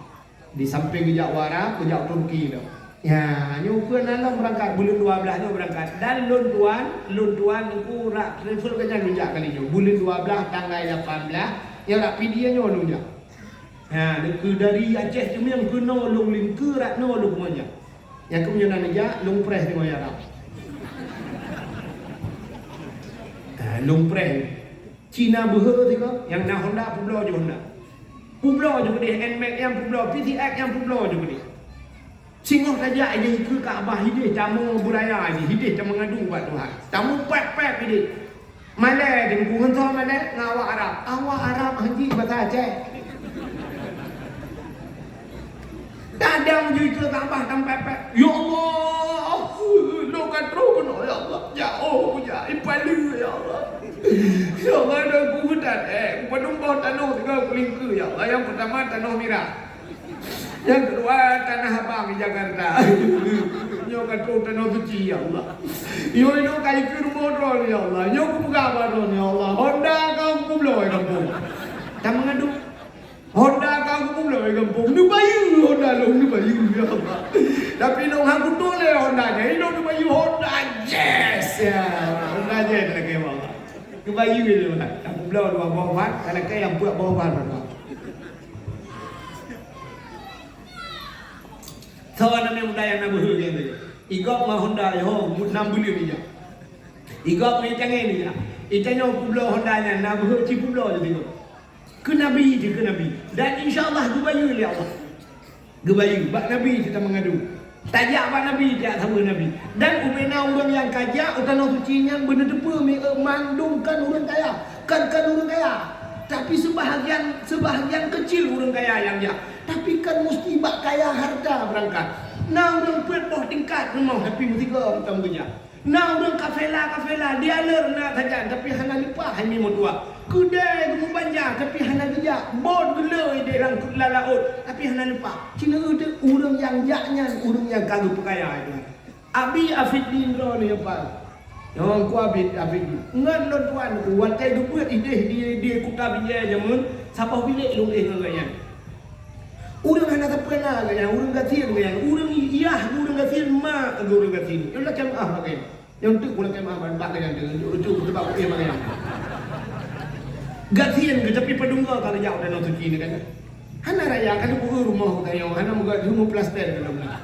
Di samping geujak u Arab, geujak u Turki tu. Ya, nyoe ukeue na lom beurangkat, buleuen dua blaih nyoe beurangkat. Dan lôn tuan, lôn tuan Teungku rak travel geuhnyan geujak kali nyoe. Buleuen dua blaih tanggai lapan blaih, nyoe rak Pidie nyoe lôn jak. Ha, neukeu dari Aceh Ceumieng keunoe lôn lingkeu rak noe lôn keumajak. Nyang keumeunyoe na neujak, lôn preh teungoh ya Arab. Ha, lôn preh. Cina beuhe tiga, nyang na Honda publoe ju Honda. Publoe ju keudeh, Nmax nyang publoe, P C X nyang publoe ju keudeh. Singoh tajak ideh keu Ka'bah ideh tamu beuraya ideh, ideh tameungadu bak Tuhan. Tamu pép-pép ideh. Malèe Teungku ngon soe malèe ngon awak Arab. Awak Arab hanji basa Aceh. Tadong ju keu Ka'bah tampép-pép. Ya Allah, lôn ka troh keunoe ya Allah. Jauh kujak, ipaleue ya Allah. Ya Allah, dah kuheutan, eh, kupadum boh tanoh tiga kulingkeu ya Allah. Nyang peutama tanoh mirah. Nyang keudua, Tanah Abang di Jakarta. Nyoe ka troh Tanoh Suci, ya Allah. Nyoe, nyoe ka ikeu rumoh droe, ya Allah. Nyoe kupeugah bak droe, ya Allah. Honda ka kupubloe gampông. Tameungadu. Honda ka kupubloe gampông. Neubayeue Honda lôn, neubayeue, ya Allah. Tapi lôn hana kutuléh Honda nyan. Ilôn neubayeue Honda Jazz, ya. Honda Jazz lagèe, ya Allah. Neubayeue lôn. Takubloe dua boh ban, ka lakèe nyang peuet boh ban. Soe aneuk muda nyang na beuhe nyan tadi? Igop ngon Honda nyoe, nam buleuen ijak. Igop ngon icangén ijak. Itanyoe publoe Honda nyan na beuhe cipubloe lé tigop. Keu Nabi jih, keu Nabi. Dan insya Allah geubayeue lé Allah. Geubayeue bak Nabi teuka meungadu. Tajak bak Nabi, tajak saboh Nabi. Dan ubena ureueng nyang ka jak u Tanoh Suci nyan beuneuteupeu mi-, mandum kan ureueng kaya. Kan, kan ureueng kaya. Tapi seubahagian, seubahagian keucil ureueng kaya nyang jak. Tapi kan musti bak kaya harta beurangkat. Na ureueng peuet boh tingkat rumoh tapi meusigoe mantong geujak. Na ureueng kafela-kafela, dialer na sajan tapi hana leupah hai meutuah. Keudè geumubanja tapi hana geujak. Bot geuleu ideh lam, lam laôt tapi hana leupah. Cina udeb ureueng nyang jak nyan, ureueng nyang ka geupeukaya itu. Abi Afidin droeneuh nyoe pat. Nyang ku Abi Afidin. Ngon lôn tuan ku, watèe geubeuet ideh di, di Kuta Binjai jameun, saboh bilék lôn éh ngon gobnyan. Ureueng hana sapeue na gobnyan, ureueng gasien gobnyan, ureueng iyah ureueng gasien, mak ureueng gasien. Nyoe lakèe meu'ah bak gobnyan. Nyoe teuk lakèe meu'ah bak gobnyan, nyoe teuk sabab éh bak gobnyan. Gasien geuh, tapi padum goe ka geujak u Tanoh Suci nyan kan. Hana raya ka teupeue rumoh geutanyoe, hana meugot, hana meuplaster dalam na.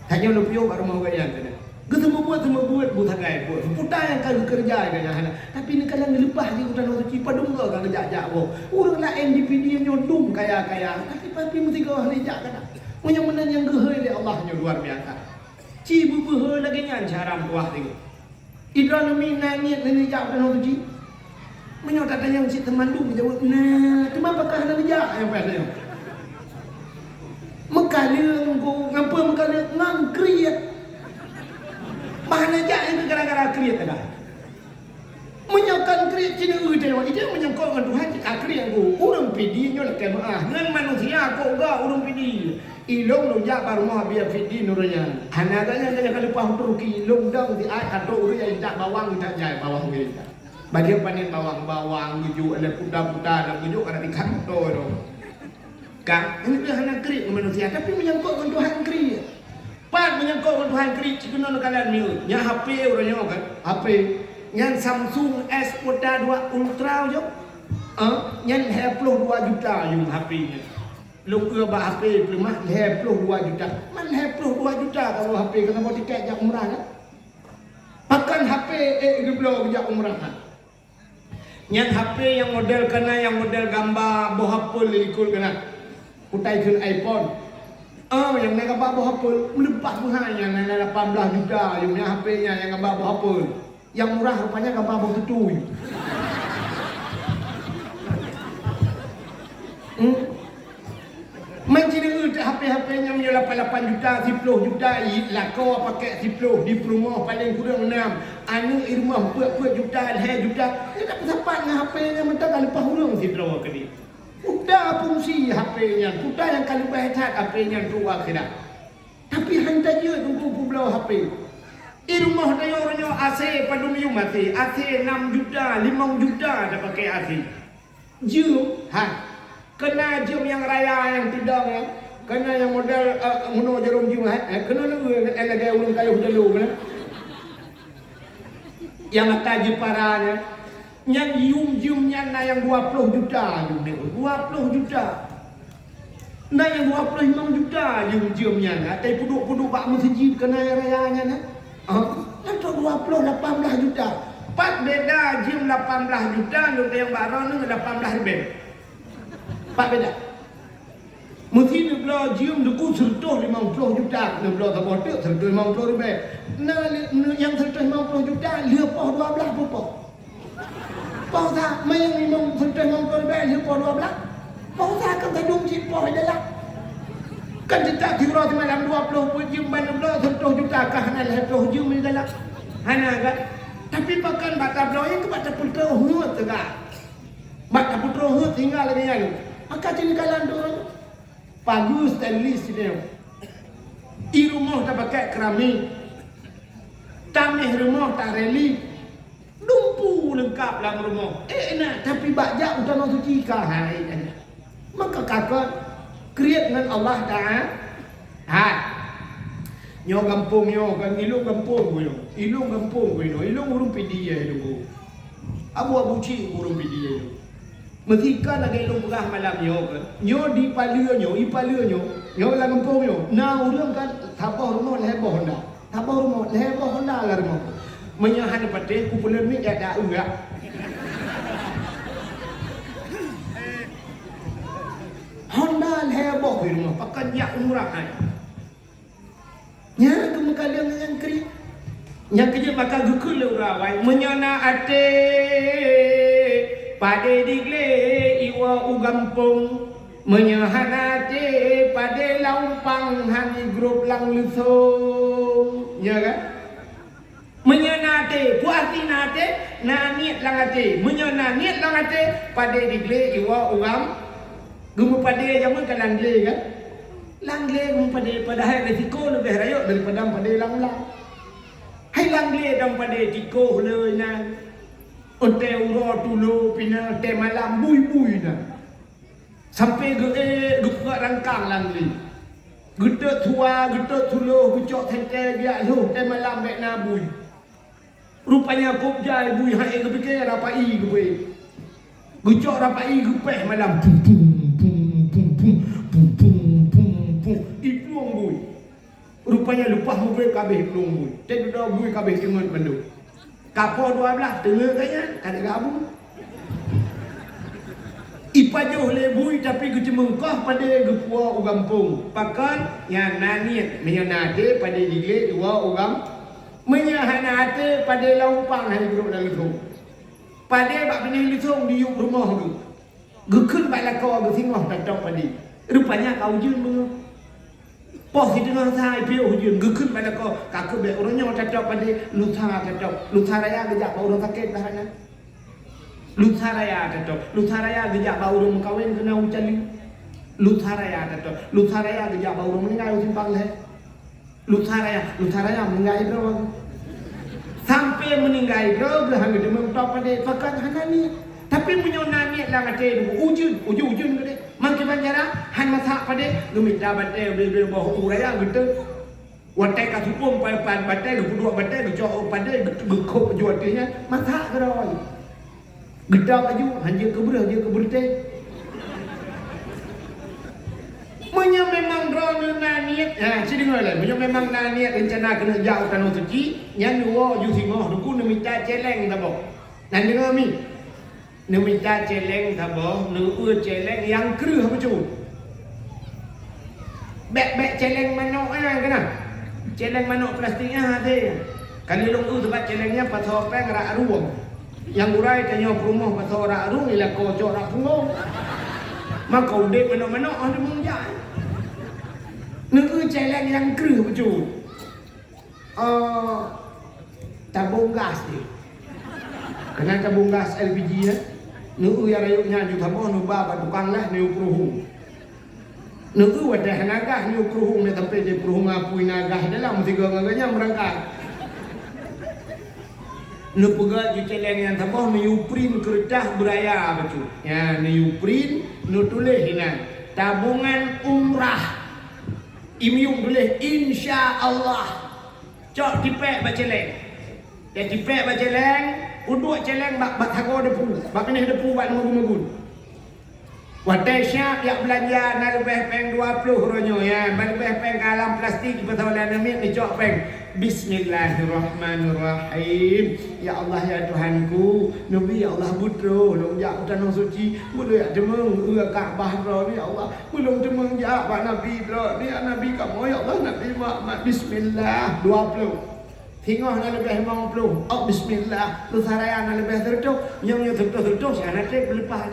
Tanyoe neupiôh bak rumoh gobnyan teuh. Geuseumeubeuet-seumeubeuet bu sagai buet. Seuputang nyang ka geukeureuja gobnyan hana. Tapi neukalon geuleupah di u Tanoh Suci padum goe ka geujak-jak boh. Ureueng laén di Pidie nyoe dum kaya-kaya, tapi, tapi meusigoe hana jak kana. Meunyoe meunan nyang geuhôi lé Allah nyoe luar biasa. Ci beubeuhe lagèe nyan cara meutuah tinggi. Idroeneuh mi na niet lé neujak u Tanoh Suci. Meunyoe tatanyong cit teumandum jaweueb, "Nah, teuma pakon hana neujak nyang paih nyoe?" Meukaleueng ku, ngon peue meukaleueng? Ngon kriet. Bah hana jak nyan gara-gara kriet teuka. Meunyoe kon kriet, ci neueu teuh, itu menyangkut ngon Tuhan, cit ka kriet ku. Ureueng Pidie nyoe lakèe meu'ah. Ngon manusia kok ga ureueng Pidie. Ilôn lôn jak bak rumoh Abi Pidie Nurul nyan. Hana gata nyan, gata ka leupah u Turki. Lôn dong siat ka trok ureueng nyang intat bawang, intat jai bawang geuh intat. Bajèe panen bawang, bawang geujok lé puta-puta, dan geujok ka na tingkat moto tu. Ka, nyan hana kriet ngon manusia, tapi menyangkut ngon Tuhan kriet. Pat menyangkut ngon Tuhan kriet, cit keunoe neukalon miyueb. Nyan H P uroe nyoe kan, H P. Nyan Samsung S Ultra dua Ultra jok. Ah, nyan lhèe ploh dua juta yum H P nyan. Lôn eu bak H P peuleumah lhèe ploh dua juta. Man lhèe ploh dua juta ka H P, ka saboh tiket jak umrah kan? Pakon H P ék geubloe jak umrah nyan? Nyan H P nyang model kana, nyang model gamba boh apel di likot kana. Utai kheun iPhone. Oh, nyang na gamba boh apel, meuleupah meuhai, nyang na lapan blaih juta, yum nyan H P nyan nyang gamba boh apel. Nyang murah rupanya gamba boh tutui. Hmm? Man ci neueu teuh H P-H P nyan meunyoe lapan lapan juta, siploh juta, i lakoe pakèk siploh, di peurumoh paleng kureueng nam, aneuk i rumoh peuet-peuet juta, lhèe juta, nyan ka peusapat ngon H P nyan mantong ka leupah ureueng sidroe keudéh. Peue fungsi H P nyan, peue nyang ka leubeh that H P nyan keu akhirat. Tapi han tajeuet teungku peubloe H P. I rumoh tanyoe uroe nyoe A C padum yum A C, A C nam juta, limong juta tapakèk A C. Jeuem, ha. Keuna jeuem nyang raya nyang teudong nyan. Keuna nyang model, eh, meunoe jaroe jeuem, ha. Eh, keuna lagèe ureueng kayôh jaloe keunan. Nyang ata jipara nyan. Nyan yum jeuem nyan na nyang dua ploh juta jeuem nyan. Dua ploh juta. Na nyang dua ploh limong juta jeuem-jeuem nyan, ka tapeuduek-peuduek bak meuseujid keunan raya nyan, eh? Ah, nyan trok dua ploh lapan blaih juta. Pat beda jeuem lapan blaih juta ngon nyang bak droeneuh lapan blaih ribèe? Pat beda? Meusi neubloe jeuem deuku seureutôh limong ploh juta, neubloe saboh teuk seureutôh limong ploh ribèe. Na lé-, nyang seureutôh limong ploh juta lheueh poh dua blaih peupoh. Poh sa, manyang limong seureutôh limong ploh ribèe lheueh poh dua blaih. Poh sa kan tadong cit poh di dalam. Kan teutab siuroe simalam dua ploh peuet jeuem ban neubloe seureutôh juta, ka hana lhèe ploh jeuem di dalam. Hana kan? Tapi pakon bak tabloe nyan keu bak tapeutroh heuet teuga. Bak tapeutroh heuet tinggai lagèe nyan. Maka cit neukalon droe. Pageue stainless sidéh. I rumoh tapakèk keramik. Taméh rumoh tareli. Dumpeue leungkap lam rumoh. Eh, na, tapi bak jak u Tanoh Suci ka hai nyan. Maka ka kon kriet ngon Allah Taala. Ha. Nyoe gampông nyoe kan, ilôn gampông ku nyoe. Ilôn gampông ku nyoe. Ilôn ureueng Pidie ilôn ku. Abu-abu cit ureueng Pidie ilôn. Meusikan lagèe lôn peugah malam nyoe kan. Nyoe di Paleue nyoe, i Paleue nyoe, nyoe lam gampông nyoe. Na ureueng kan saboh rumoh lhèe boh honda. Saboh rumoh lhèe boh honda lam rumoh. Meunyoe hana patéh, kupeuleuet miet jak da-eu jak. Honda lhèe boh di rumoh, pakon jak umrah hai. Nyan keuh meukaleueng nyang kriet. Nyang keujeuet maka geukheun lé ureueng awai, meunyoe na até, padé diglé iwoe u gampông. Meunyoe hana até, padé lam umpang han igrôp lam leusông. Nya kan? Meunyoe na até, peue arti na até? Na niet lam até. Meunyoe na niet lam até, padé diglé iwoe u gam-, geumeupadé jameun ka lam glé kan? Lam glé geumeupadé, padahai risiko leubeh rayeuk daripada meupadé lam ulam. Hai lam glé dan padé tikoh le inan. Ontée uroe tulo pih na, ontée malam bui-bui na. Sampoe geuék geupeugah rangkang lam glé. Geutot suwa, geutot suloh, geucok sentée, geujak lhôh, ontée malam bék na bui. Rupanya kôb jai bui han ék geupike, rapai geupeuék. Geucok rapai geupéh malam. Pum, pum, pum. Iplueng bui. Rupanya leupah meubreuek ka abéh iplueng bui. Teududoe bui ka abéh teungeut mandum. Ka poh dua blaih teungeut gobnyan, ka lheueh geuabu. Ipajoh lé bui tapi geuceumeungkoh padé geupuwoe u gampông. Pakon? Nyan na niet, meunyoe na até padé diglé iwoe u gam-, meunyoe hana até padé lam umpang han igrôp lam leusông. Padé bak binéh lisong diyueb rumoh geuh. Geukheun bak lakoe geuh singoh tatôb padé. Rupanya ka ujeuen beungoh. Poh sideungoe sa ipiôh ujeuen, geukheun bak lakoe, ka keuh bèk uroe nyoe tatôb padé, lusa tatôb. Lusa raya geujak bak ureueng sakét dah nyan. Lusa raya tatôb. Lusa raya geujak bak ureueng meukawen keunan u Cali. Lusa raya tatôb. Lusa raya geujak bak ureueng meuninggai u simpang lhèe. Lusa raya, lusa raya meuninggai droe. Sampoe meuninggai droe geuh han geuteumeung tôb padé, pakon hana niet. Tapi meunyoe na niet lam até, ujeuen, ujeuen-ujeuen keudéh. Mangkiban cara han masak padé, geumita batèe ubé-ubé boh u raya geuteuk. Watèe ka sukôm pai-pai batèe, geupeuduek batèe, geucok padé, geu-, geukhôb ju ateueh nyan, masak keudroe. Geudong laju, hanjeuet keu breueh, jeuet keu beureutéh. Meunyoe memang droeneuh na niet, ha, ci deungö lé, meunyoe memang na niet reuncana keuneuk jak u Tanoh Suci, nyan neuwoe ju singoh Teungku neumita céléng saboh. Nyan deungö mi. Neumita céléng saboh, neueu céléng nyang kreueh bacut. Bèk-bèk céléng manok nyan keunan. Céléng manok plastik nyan hase. Ka lheueh lôn eu sabab céléng nyan pasoe péng rhak rueng. Nyang gura tanyoe peurumoh pasoe rhak rueng, ilako cok rhak punggong. Maka udép manok-manok hana meujak. Neueu céléng nyang kreueh bacut. Oh, tabong gas jih. Keunan tabong gas L P G, eh. Neueu nyang rayeuk nyan ju saboh neuba bak tukang lah, neuyue peuruhueng. Neueu watèe hana gas, neuyue peuruhueng, neuyue sampoe jih peuruhueng apui na gas dalam, meusigoe ngon gobnyan beurangkat. Neupeugöt ju céléng nyan saboh, neuyue print keureutah beuraya bacut. Nyan, neuyue print, neutuléh inan, tabungan umrah. Imiyueng tuléh, "Insya Allah." Cok tipék bak céléng. Cok tipék bak céléng, peuduek céléng bak, bak sagoe depu, bak binéh depu bak limong magun. Watèe siap jak beulanja, na leubeh péng dua ploh uroe nyoe, ya. Ban leubeh péng ka lam plastik, jipasoe lé aneuk miet, neucok péng. Bismillahirrahmanirrahim. Ya Allah, ya Tuhanku, neubi, ya Allah, beutroh lôn jak u Tanoh Suci, meulôn jak teumeung, eu, Ka'bah droeneuh, ya Allah. Meulôn teumeung jak bak Nabi droeneuh, ya Nabi kamoe, ya Allah, Nabi Muhammad. Bismillah, dua ploh. Singoh na leubeh limong ploh. Oh, bismillah. Lusa raya na leubeh seureutôh. Nyang nyoe seureutôh-seureutôh, si hana trép beuleupah.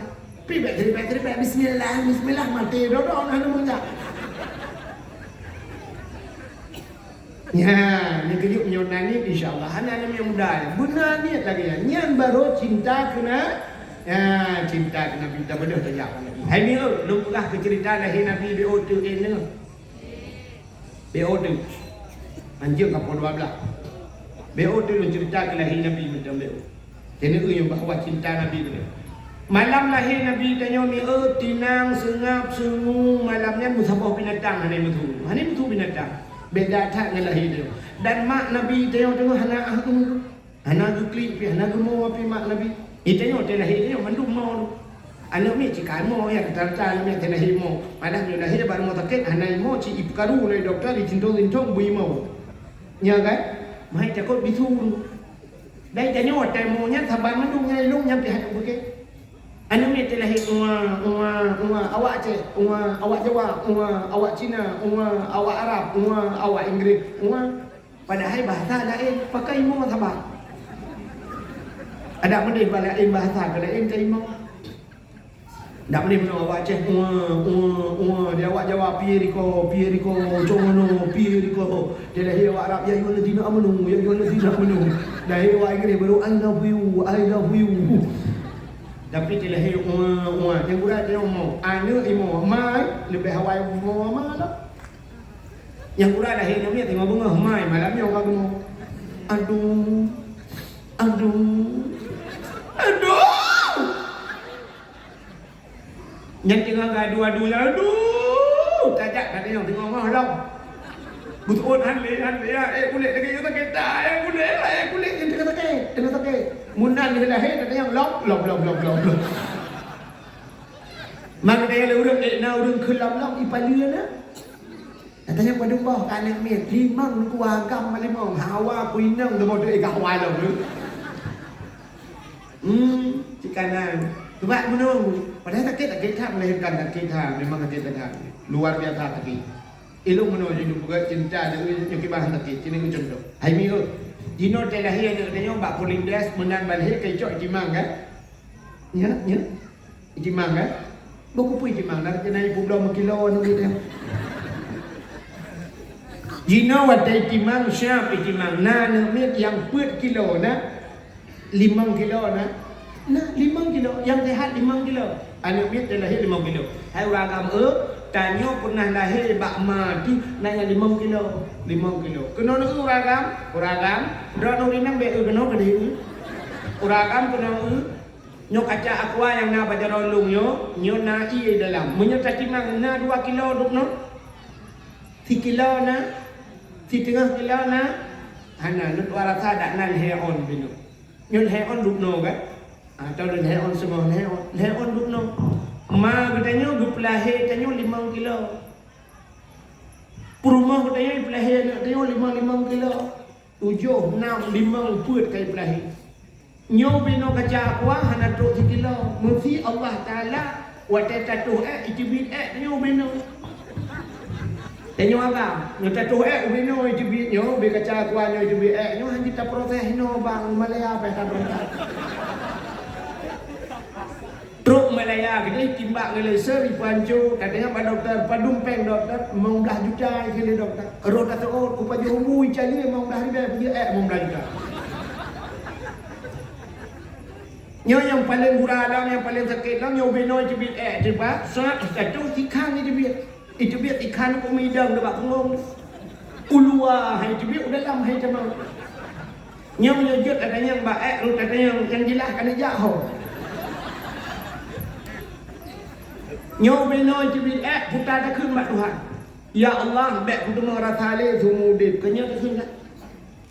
Pi bèk trép, bèk trép, bèk bismillah, bismillah, maté droe-droe na leumeuh jak. Nyan, nyan keuh jeuet meunyoe na niet, insya Allah. Hana aneuk miet muda nyan. Beuna niet lagèe nyan. Nyan barô cinta keu na-, ya, cinta keu Nabi. Tabeudôh tajak bak Nabi. Hai mieu, lôn peugah keu ceurita lahé Nabi B O T N nyoe. B O T. Anjeuk ka poh dua blah. B O T lôn ceurita keu lahé Nabi mantong B O. Keuneuk nyang bahwa cinta Nabi tu. Malam lahé Nabi tanyoe mieu, tinang, seungab, seungue, malam nyan meusaboh binatang hana meusu. Hana meusu binatang. Beda that ngon lahé tanyoe. Dan mak Nabi tanyoe teungoh hana ah geumeu. Hana geuklik pih, hana geumo pih mak Nabi. Di tanyoe watèe lahé tanyoe mandum mo. Aneuk miet cit ka mo, ya, rata-rata aneuk miet watèe lahé mo. Padahai meunyoe lahé bak rumoh sakét, hana imo, cit ipeukaru lé dokto, dicintong-cintong, beu imo. Nyo kan? Meuhai takot bisu. Dan tanyoe watèe mo nyan saban mandum nyan, ilôn nyan pih hana beukeh. Aneuk miet watèe lahé, ua, ua, ua, awak Aceh, ua, awak Jawa, ua, awak Cina, ua, awak Arab, ua, awak Inggris, ua. Padahai bahasa laén, pakon imo saban. Adak meudeh bak laén bahasa, keu laén ka imo. Dak meudeh meunoe awak Aceh, ua, ua, ua. Di awak Jawa, piye riko, piye riko, cong meunoe, piye riko. Di lahé awak Arab, ya ayyuhallazina amanu, ya ayyuhallazina amanu. Lahé awak Inggris baru, "I love you, I love you." Tapi di lahé, ua, ua. Nyang gura di imo, aneuk imo, mai, leubeh awai imo ma lah. Nyang gura lahé namiet teungoh beungoh mai, malam nyoe ka geumo. Aduh. Aduh. Aduh. Nyan teungoh geuadu-adu nyan, aduh. Tajak ka tanyong teungoh ngoh lom. Beutôi han lé, han lé, ya, eh, kulét lagèe nyoe sakét, ta, eh, kulét, eh, kulét nyan teungoh sakét, teungoh sakét. Mun nan lheueh lahé, ka tanyong lom, lom, lom, lom, lom, lom. Maka tanyong lé ureueng, eh, na ureueng keu lom, lom, ipalue na. Katanya padum boh ka aneuk miet, limong kuah agam limong, hawa ku inong teuma tu, eh, ka hawa lom tu. Hmm, cit ka nan. Sebab bunoe, padahai sakét, sakét that melahirkan, sakét that, memang sakét that. Luar biasa sakét. Ilôn bunoe jinoe peugah cinta, nyoe kiban sakét, sini ku contoh. Hai mieu, jinoe teu lahé aneuk tanyoe bak polling desk, meunan ban lahé ka icok timang kan? Nyan, nyan. Itimang, kan? Bukon peue itimang, na keunan ipubloe meukilo aneuk miet nyan. Jinoe watèe itimang, siap itimang. Na aneuk miet nyang peuet kilo, na limong kilo, na. Na limong kilo, nyang seuhat limong kilo. Aneuk miet nyang lahé limong kilo. Hai ureueng agam, eh, tanyoe pernah lahé bak ma teuh na nyang limong kilo. Limong kilo. Keunoe ureueng agam, ureueng agam, droeneuh ureueng inong bèk eu keunoe keudéh eu. Ureueng agam keunoe eu. Nyoe kaca aqua nyang na bak jaroe lôn nyoe, nyoe na ié dalam. Meunyoe tatimang na dua kilo dubnoe, sikilo na, siteungoh kilo na, hana, neutuan rasa dak na lhèe on binoe. Nyoe lhèe on dubnoe kan? Atau lhèe on singoh lhèe on, lhèe on dubnoe. Ma geutanyoe geupeulahé tanyoe limong kilo. Peurumoh geutanyoe jipeulahé aneuk tanyoe limong-limong kilo. Tujoh, nam, limong peuet ka jipeulahé. Nyoe binoe kaca aqua hana trok sikilo. Meusi Allah Taala watèe tatoh èk, iteubiet èk tanyoe binoe. Tanyoe agam, nyoe tatoh èk binoe iteubiet nyoe, bèk kaca aqua nyoe iteubiet èk nyoe, han jeuet taproses inoe bang, Malaya payah tabeurangkat. Trok Malaya keudéh, timbak ngon laser, ipanco, tatanyong bak dokto, padum pèng dokto, limong blah juta, ikheun lé dokto. Roh tateuôt, kupajoh umu, icalée limong blah ribèe, peujeuet èk limong blah juta. Nyoe nyang paleng gura lom, nyang paleng sakét lom, nyoe ubé noe iteubiet èk, teuba, sat, teuba, sikhan iteubiet. Iteubiet ikhan u meudang bak punggong. U luwa hai teubiet, u dalam hai tamong. Nyoe meunyoe jeuet tatanyong bak èk, rhot tatanyong nyang jeulaih ka neujak ho. Nyoe ubé noe iteubiet èk, puta takheun bak Tuhan. Ya Allah, bèk kuteumé rasa lé seumeu udép. Keu nyoe takheun lah.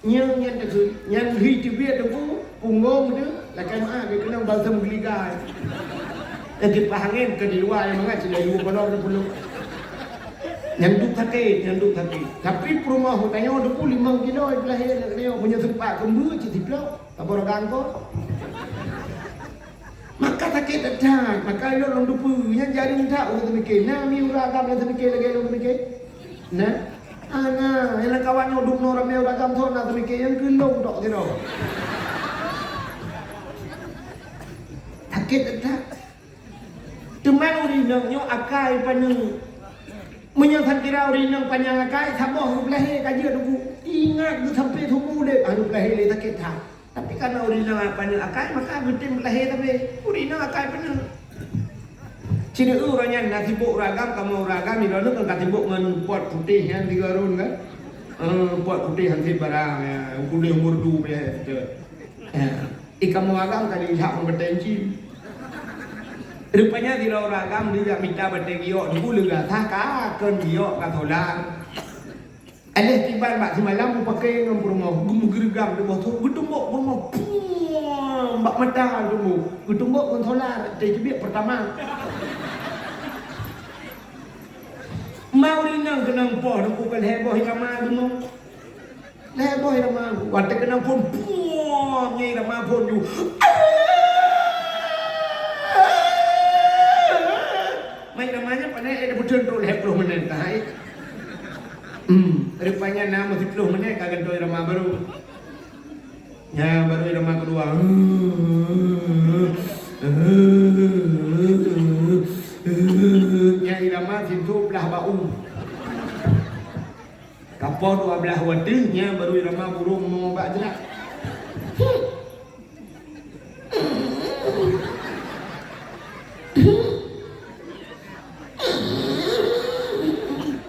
Nyoe nyan takheun, nyan lheueh teubiet teungku, punggong teuh, lakèe meu'ah geukeunong balsam geuliga. Nyang teupah angén keu di luwa nyang mangat sidai dua kolor teuh pulo. Nyan duek sakét, nyan duek sakét. Tapi peurumoh geutanyoe teungku limong kilo, lahé aneuk nyoe, meunyoe seumpat keumbeuet cit siplôh, saboh ragam ko. Maka sakét that-that, maka ilôn lôn teupeue, nyan jareung that ureueng teumikir. Na mi ureueng agam nyang teumikir lagèe lôn teumikir? Na? Hana, nyang lam kawan nyoe dum noe ramé ureueng agam soe na teumikir, nyang keu lôn tok sidroe. Sakét that-that. Teuma ureueng inong nyoe akai paneuk. Meunyoe sankira ureueng inong panyang akai, saboh geupeulahé ka jeuet teungku. Ingat geuh sampoe suboh udép, aneuk peulahé lé sakét that. Tapi karena ureueng inong paneuk akai, maka geutem peulahé sabe. Ureueng inong akai paneuk. Sineuk uroe nyan na sibôk ureueng agam, kamoe ureueng agam, droeneuh kan ka sibôk ngon pot putéh nyan tiga rôn kan. Eh, pot putéh hansét barang, ya, udeh merdu beh, betul. Ya. Eh, kamoe agam ka jijak ngon batèe cim. Rupanya sidroe ureueng agam geujak mita batèe giok, teungku leuga sah ka kon giok ka solar. Aléh tiban bak simalam mupakè ngon peurumoh, geumeugeureugang di bawah tu, geutumbok peurumoh, puang, bak mata geutumbok, geutumbok ngon solar, teubiet peurtama. Ma ureueng inong keunong poh, teungku ka lhèe boh irama geumoe. Lhèe boh irama, watèe keunong phôn, puang, nyan irama phôn ju. Ma irama nyan pané, eh, dah beutôi trok lhèe ploh menit, ka hai. Hmm, rupanya na meusiplôh menit ka gantoe irama barô. Nyan barô irama keudua. Nyan irama sintoh blah bak u. Ka poh dua blah u ateueh, nyan barô irama burông mo bak jeurak.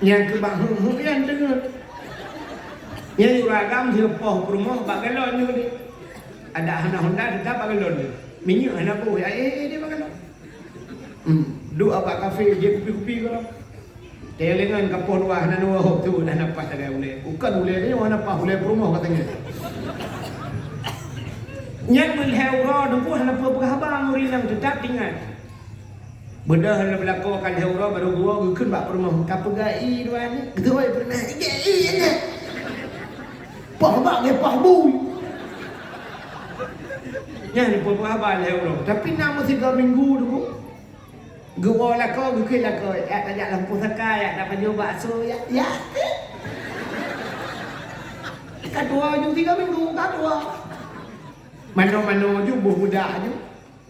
Nyang keu bak heuek-heuek nyan deungon. Nyan ureueng agam sireupôh peurumoh bak galon nyoe deh. Adak hana honda, teutap bak galon nyoe. Minyeuk hana boh, ya, eh, eh, dia bak galon. Hmm. Duek bak kafe, jép kupi-kupi keudroe. Telengan ka poh dua hana dua hok tu hana paih sagai ulèe. Bukan ulèe nyoe hana paih, ulèe peurumoh katanya. Nyan meulhèe uroe teungku hana peue-peue haba ngon ureueng inong, teutap ingat. Beudôh lom lakoe ka lhèe uroe barô geuwoe geukheun bak peurumoh, ka peugah i dua ni, beutôi peureunah i, i, i. Poh bak ngon poh bui. Nyan peue-peue haba lhèe uroe. Tapi na meusigoe minggu teungku. Geuwoe lakoe, geukheun lakoe, jak tajak lam pusaka, jak tapajoh bakso, jak, jak. Ka tuwoe ju tiga minggu, ka tuwoe. Manoe-manoe ju boh budak ju.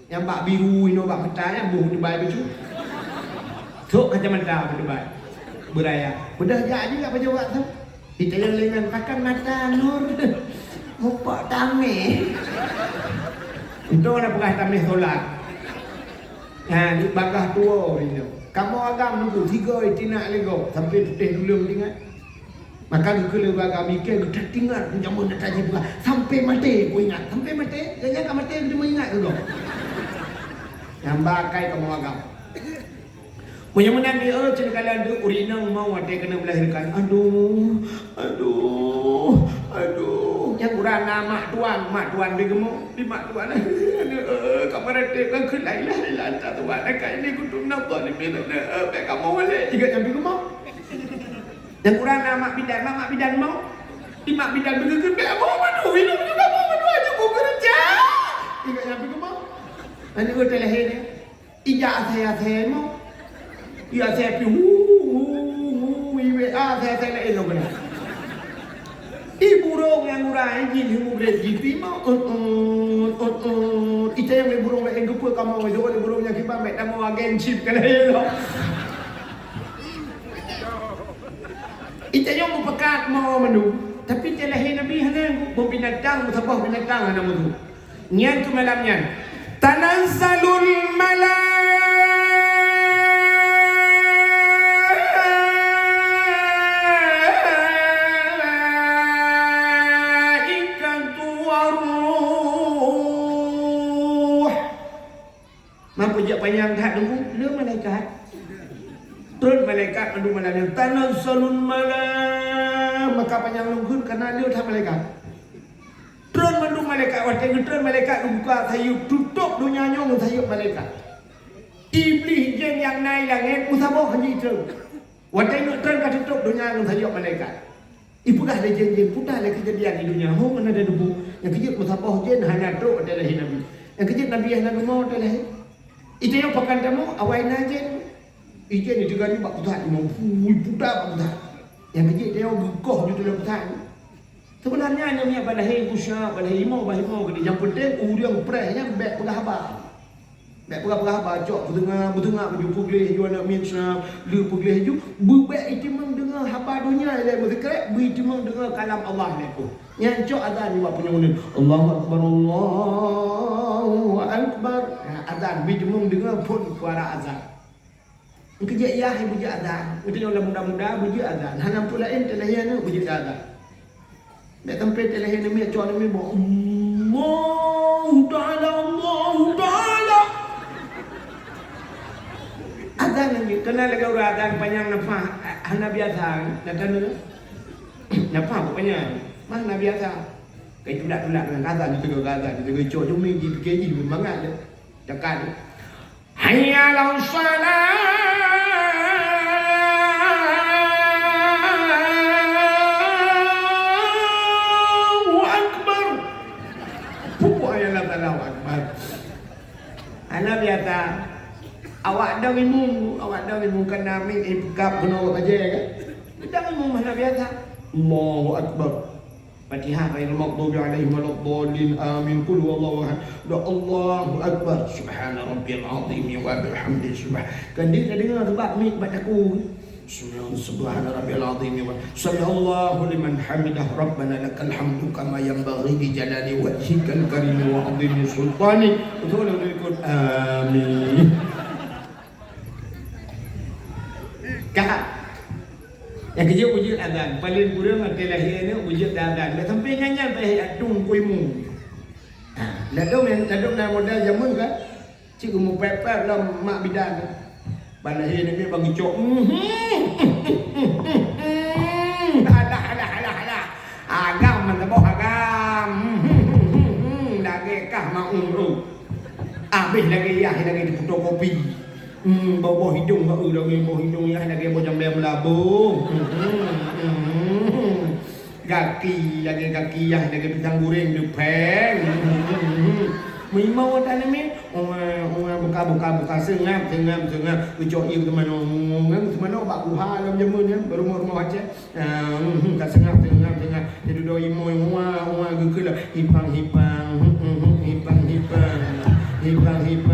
Nyang bak biru inoe bak mata nyan boh Dubai bacut. Sok kacamata boh Dubai. Beuraya. Beudôh jak jih apa jawab tu? Itanyong lé nyan, "Pakon mata Nur?" "Mupok tameh." Untông na peugah tameh solat. Ha, di bagah tuwo inoe. Kamoe agam nunggu tiga itinak lé gob sampai tutéh dulom ingat. Maka geukheun lé ureueng agam, "Ikei geutat ingat, jameun na taji peugah, sampai maté kuingat." Sampai maté? Gobnyan ka maté, geuteumeung ingat keu gob? Nyang ba akai kamoe agam. Meunyoe meunan di, eh, ceukalon tu, ureueng inong mau watèe keuneuk meulahirkan. Aduh, aduh, aduh. Nyang kurang na mak tuan, mak tuan beugeumong, di mak tuan. Aduh, eh, ka meuratéb, ka kheun la ilaha illa anta subhanaka inni kuntu minadh dhalimin. Aduh, eh, bèk kamoe walek, ingat nyang beugeumong. Nyang kurang na mak bidan, mak, mak bidan mau. Di mak bidan beugeugeut bèk mau mandum, ilong juga mau mandum aja mau keureuja. Ingat nyang beugeumong. Aneuk teuh lahé nyan. Ijak asai-asai mo. Iya asai pi hu, hu, hu, iwé asai-asai laén lom keunan. I burông nyang urai jih lheueh mugreb jipi mo. Ut, ut, ut, ut. Ita nyang lé burông laén geupeu kamoe, jeuet lé burông nyang kiban mek tamoe agen chip ka laén lom. Ita nyang meupeugah mo mandum, tapi teuh lahé Nabi hana, binatang, meusaboh binatang hana mandum. Nyan keu malam nyan. Tanazzalul malaikatu war ruh. Maka jak panyang that deungon lé malaikat. Treun malaikat mandum malam nyan. Tanazzalul mala-, maka panyang lôn kheun kana lé that malaikat. Treun mandum malaikat, watèe geutreun malaikat geubuka sayeup, tutôp donya nyoe ngon sayeup malaikat. Iblih jén nyang na i langèt meusaboh han jitreun. Watèe neuk treun ka tutôp donya ngon sayeup malaikat. Ipeugah lé jén-jén, peugah lé keujadian di donya. Ho, hana debu. Nyang keujeuet meusaboh jén hana trok watèe lahé Nabi. Nyang keujeuet Nabi hana geumo watèe lahé. Ita nyoe pakon tamoe awai na jén. Ijén iteuka bak pusat imong, pui puta bak pusat. Nyang keujeuet dia geukoh ju tuléh pusat. Sebenarnya hanya minyak balahi, gusya, balahi imo, bah imo geude. Yang penting ureueng preh nyan bèk peugah haba. Bèk peugah-peugah haba, cok beuteunga, beuteunga baju peugleh ju aneuk miet sa, le peugleh ju. Beubèk itimeung deungoe haba donya ilèe meusikrek, beuitimeung deungoe kalam Allah ilèe pun. Nyan cok azan nibak punyueng ulôn. Allahu Akbar, Allahu Akbar. Ha, azan, beuitimeung deungoe phon suara azan. Keujeuet yah beujeuet azan. Meuteunyoe lam muda-muda beujeuet azan. Hana peue laén teuh lahé aneuk beujeuet azan. Bèk sampai teuh lahé aneuk miet, cok aneuk miet bak, "Allahu Ta'ala, Allahu Ta'ala." Azan lagèe, keunan lagèe ureueng azan panyang nafah, hana biasa, na tanda. Nafah panyang, mah hana biasa. Kai tulak-tulak ngon azan, jiteuka azan, jiteuka cok jumi, jipike jih mangat lé. Tekan. Hayya 'alas shalah. Allahu Akbar. Pupu hayya 'alas shalah, Allahu Akbar. Hana biasa. Awak dong imum, awak dong imum kana miet, eh, peugah keunoe bajèe kan. Dong imum hana biasa. Allahu Akbar. Fatihah, ghairil maghdubi 'alaihim waladdallin, amin. Qul huwallahu ahad. Doa Allahu Akbar. Subhana rabbiyal azim wa bihamdi. Subhan-, kan dia tak dengar sebab mic bak takue. Subhana, subhana rabbiyal azim wa sami'allahu liman hamidah. Rabbana lakal hamdu kama yanbaghi li jalali wajhikal karimi wa azimi sultanik. Betul betul. Amin. Ka. Nyang keujeuet beujeuet azan. Paléng kureueng watèe lahé aneuk beujeuet azan. Dak sampai nyan-nyan payah jak tueng keu imum. Ha, ladôm nyang, ladôm na model jameun kan? Cit geumupèp-pèp lom mak bidan. Ban lahé aneuk miet ban geucok. Alah, alah, alah, alah. Agam meusaboh agam. Lagèe kah maum. Abéh lagèe yah lagèe di fotokopi. Hmm, boh-boh hidung bak u lagèe boh hidung yah lagèe boh jambèe meulaboh. Hmm, hmm, hmm. Gaki lagèe gaki yah lagèe pisang goreng depan. Hmm, hmm, hmm. Meuimong ata nami. Wah, wah, buka, buka, buka. Seungap, seungap, seungap. Geucok ié keu teumanoe. Ngan teumanoe bak kuha lom jameun nyan. Bak rumoh-rumoh Aceh. Ah, hmm, hmm, ka seungap, seungap, seungap. Jadi dua imoe, wah, wah, geukheun lah. Hipang, hipang, hmm, hmm, hmm, hipang, hipang. Hipang, hipang.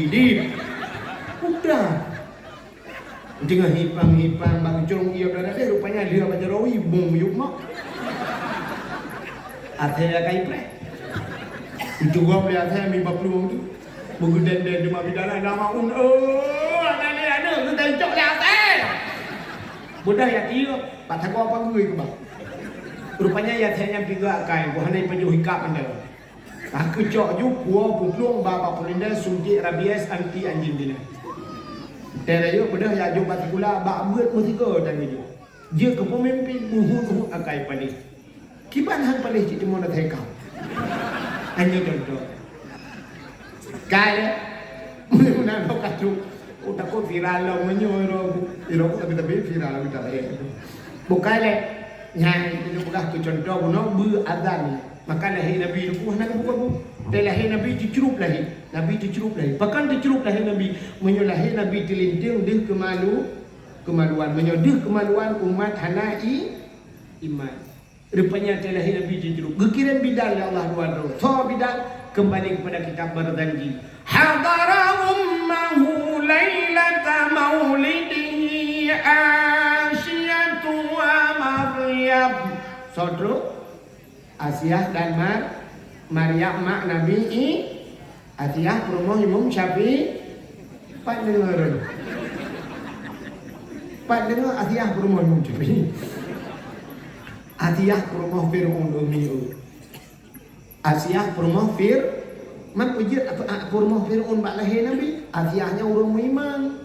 Di. Udah. Teungoh hipang-hipang bak geucong ié dara deh, rupanya lheueh bak jaroe bong yub mak. Até akai preh. Itu gom lé até mi bak plueng tu. Beugeunden-den di mami dara nama un. Oh, anak ni anak tu tancok lé até. Bodoh ya kieu, pak tago apa gue ke bang. Rupanya ya saya nyang tiga akai, buah ni pejuh hikap anda. Aku cok ju kuah puplueng bak bak pulindai suntik rabies anti anjing dina. Tera yuk pedah ya ju bak sikula bak buet meusigo dan ju. Jeuet keu peumimpin muhun-uhun akai paléh. Kiban han paléh cit cuma na theka. Hanya contoh. Kai eh. Meunan kok kacau. Oh takut viral lah meunyoe ro. Iro tapi tapi viral kita eh. Bukai leh. Nyai itu peugah keu contoh bunoe beu azan. Maka lahé Nabi tu hana buka bu. Teu lahé Nabi teucrup lahé. Nabi teucrup lahé. Pakon teucrup lahé Nabi? Meunyoe lahé Nabi teulinteung deuh keumalu, keumaluan. Meunyoe deuh keumaluan umat hana i, iman. Rupanya teu lahé Nabi teucrup. Geukirém bidan lé Allah dua droe. Soe bidan? Kembali kepada kitab Barzanji. Hadara ummahu lailata maulidihi Asyatu wa Maryam. Soe droe? Asiah dan Mar-, Maryam mak Nabi I-, Asiah peurumoh Imam Syafi'i. Pat deungoe lôn. Pat deungoe Asiah peurumoh Imam Syafi'i. Asiah peurumoh Fir'aun umi u. Asiah peurumoh Fir-, man peujeuet ap-, ap-, peurumoh Fir'aun bak lahé Nabi. Asiah nyan ureuëng meuiman.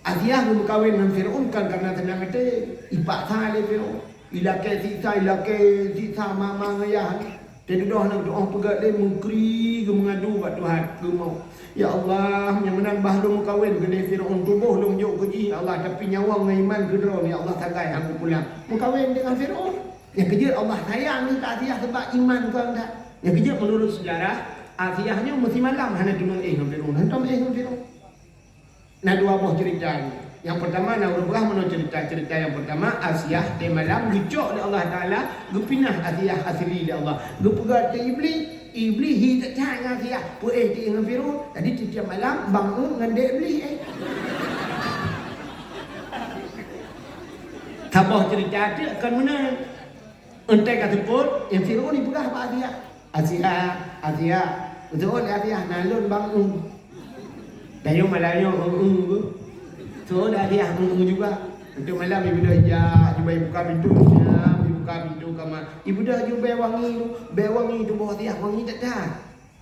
Asiah geumeukawen ngon Fir'aun kan karena seunang até, ipaksa lé Fir'aun. Ilakée siksa, ilakée siksa mama ngon ayah. Teududoh nang doa peugah lé meukri geumeungadu bak Tuhan, geumeu'ah, "Ya Allah, nyang meunan bah lôn meukawen keudeh Fir'aun, tuboh lôn jok keu jih, ya Allah, tapi nyawöng ngon iman keudroe, ya Allah, sagai han kupulang." Meukawen deungon Fir'aun. Nyang keujeuet Allah sayang ngon Asiah sebab iman kon that. Nyang keujeuet meunurot seujarah, Asiah nyoe meusimalam hana teumeu'ah ngon Fir'aun, hantom éh ngon Fir'aun. Na dua boh cerita ni. Yang pertama na ureuëng peugah meunoe cerita. Cerita yang pertama, Asiah teuh malam geucok lé Allah Taala, geupinah Asiah asli lé Allah. Geupeugah teuh Iblis, Iblis hi that-that ngon Asiah, peuéh teuh ngon Fir'aun. Jadi tiep-tiep malam bang ngon dek Iblis eh. Saboh cerita tu akan meunan. Entai ka seupôt, nyang Fir'aun jipeugah bak Asiah. Asiah, Asiah, beutôi lé Asiah, na lôn bang eu. Dayong malam nyoe eu-eu beuh. Beutôi lé Asiah eu-eu juga. Untuk malam ibudah jak, cuba ibuka pintu, siap ibuka pintu kamar. Ibudah ju bée wangi tu, bée wangi tu bak Asiah wangi that-that.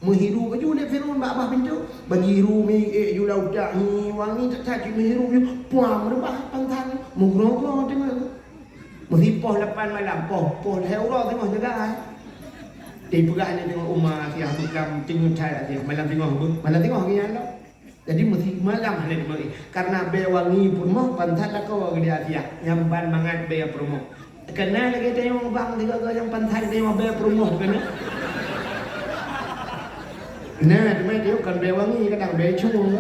Meuhiru baju lé Fir'aun bak babah pintu. Baju hiru mi ék ju lam utak hi wangi that-that cit meuhiru baju. Puang meureubah pantan, meugroe-groe teungoh. Meusipoh lapan malam, poh, poh lhée uroe teungoh jaga ai. Dipeugah lé teungoh uma Asiah beuklam teungoh that Asiah malam teungoh beuh, malam teungoh geuh nyan lom. Jadi meusimalam hana teumeu'ah. Karena bée wangi peurumoh pantan lakoe geude Asiah, nyan ban mangat bée peurumoh. Keunan lagée tanyoe bang sigoe-goe nyang pantan tanyoe bée peurumoh keunan. Nah, teuma tanyoe kon bée wangi, kadang bée cong.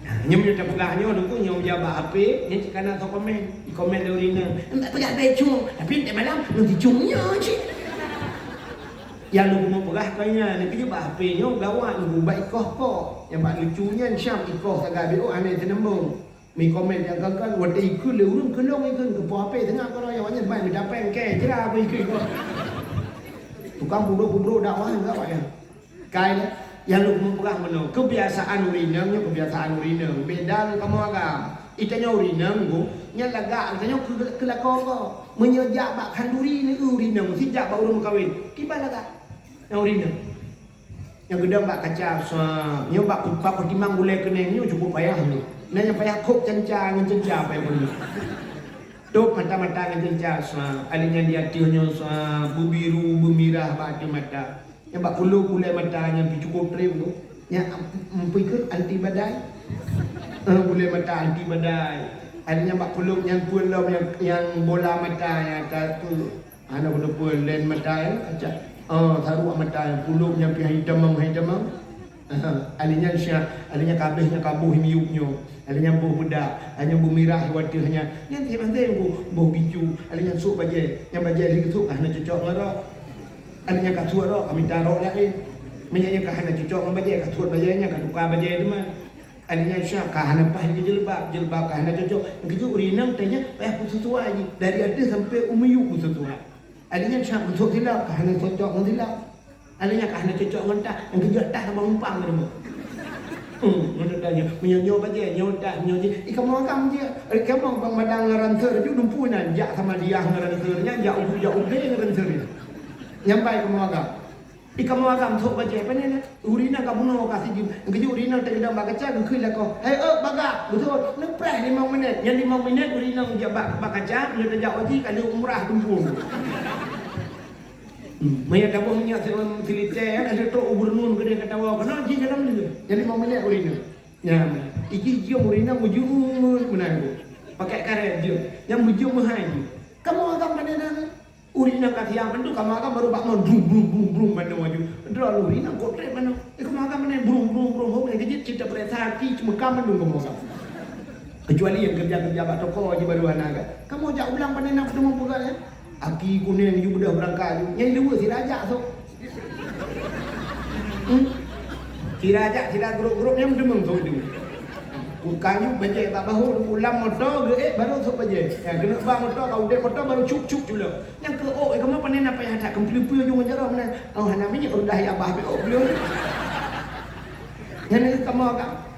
Nah, nyoe meunyoe tapeugah nyoe, Teungku, nyoe jak bak H P, nyan cit kana soe komen. Komen lé ureueng inong. Entat peugah bée cong, tapi entat malam ngon si cong nyoe cit. Nyang lôn keumeung peugah keu nyan, nyan keujeuet bak H P nyoe gawat ngon bak ikoh-koh. Nyang bak lucu nyan syam ikoh sagai biôh aneuëk teunembong. Mi komen nyang kan-kan, watée ikheun lé ureueng keulong ikheun keu poh H P teungoh keudroe nyang awaknyan ban meudapeng kée jra beu ikheun. Tukang publoe-publoe dakwah enggak awaknyan. Kai lé, nyang lôn keumeung peugah meunoe, keubiasaan ureueng inong nyoe keubiasaan ureueng inong, beda ngon kamoe agam. Itanyoe ureueng inong, nyan lagak itanyoe keu, keu lakoe. Meunyoe jak bak khanduri neu ureueng inong, si jak bak ureueng meukawen, kiban lagak. Nyang ureueng inong. Nyang geudong bak kaca, sa, nyoe bak, bak peutimang gulée keuneng nyoe cukup payah nyoe. Na nyang payah kop canca ngon canca payah pun nyoe. Top mata-mata ngon canca, sa, alèh nyan di ateueh nyoe, sa, beubiru, beumirah bak ateueh mata. Nyang bak kulôb gulée mata nyang pih cukup treb tu. Nyang, em, em, peue kheun anti badai. Eh, gulée mata anti badai. Alèh nyan bak kulôb nyang peuet lom nyang, nyang bola mata nyang ka tu. Hana beutôi-beutôi len mata, eh, kaca. Ah, saruak mata, kulôb nyang pih hai tamong, hai tamong. Aha, alèh nyan syak, alèh nyan kabeh nyan kaboh miyueb nyoe. Alèh nyan boh beudak, alèh nyan boh mirah watèe nyan. Nyan tiep-tiep boh, boh bicu, alèh nyan sôk bajée. Nyan bajée lheueh sôk ka hana cocok ngon rok. Alèh nyan ka sôk rok, ka mita rok laén. Meunyoe ka hana cocok ngon bajèe, ka tuet bajèe nyan, ka tuka bajèe teuma. Akhirnya syah ka hana paih lagi jilbab, jilbab ka hana cocok. Keujeuet ureueng inong tanya payah peusesuai jih dari ateueh sampai u miyueb peusesuai. Akhirnya syah masôk silop ka hana cocok ngon silop. Akhirnya ka hana cocok ngon tah, nyang keujeuet tah sama umpang teuma. Hmm, ngon tanya, meunyoe nyoe bajèe, nyoe tah, nyoe jih. Ih, kamoe agam jih. Ari kamoe bang madang ngon ranseur ju dumpeue nan, jak sama diah ngon ranseur nyan, jak ubu, jak ube ngon ranseur nyan. Nyampai kamoe agam. Ih, kamoe agam sôk bajèe, pane na? Ureueng inong ka bunoe ka sijeuem. Keujeuet ureueng inong teugeudong bak kaca, geukheun lakoe, "Hai, ôk, bagak!" Beutôi, neupreh limong minét. Nyan limong minét ureueng inong jak bak, bak kaca, nyoe tajak haji, ka lheueh umrah tumpung. Hmm, meunyoe taboh minyeuk si-, silitée, ka lheueh trok u Beureunuen keudeh ka tawoe, keunoe jih jalan lheueh. Nyan limong minét ureueng inong. Nyan, iji jeuem ureueng inong meujeuem meunan. Pakai karet jeuem. Nyan meujeuem meuhai jih. Kamoe agam pane na? Ureueng inong ka siang mandum, kamoe agam barô bak mon, brum, brum, brum, brum, mandum laju. Droe ureueng inong kotrek mandum. Eh, kamoe agam meunan, brum, brum, brum, hom, eh, keujeuet cit tapeuriksa aki, ceumeukam mandum kamoe agam. Kecuali nyang keureuja-keureuja bak toko, jih barô hana agam. Kamoe jak u blang pane na peuteumé peugah, ya. Aki kunéng ju beudôh beurangkat ju. Nyang dua sira jak sôk. Hmm? Sira jak, sira grup-grup nyang meuteumé sôk ju. Bukan ju bajèe bak bahu, ulam moto, geuék barô sôk bajèe. Ya, keuneuk ba moto, ka udép moto, barô cup-cup culok. Nyang keu ôk, eh, kamoe pane na payah that, keupeue-peue ju ngon jaroe meunan. Oh, hana minyeuk, reudah ya bah, bèk ôk, beuleuen. Nyan kamoe agam.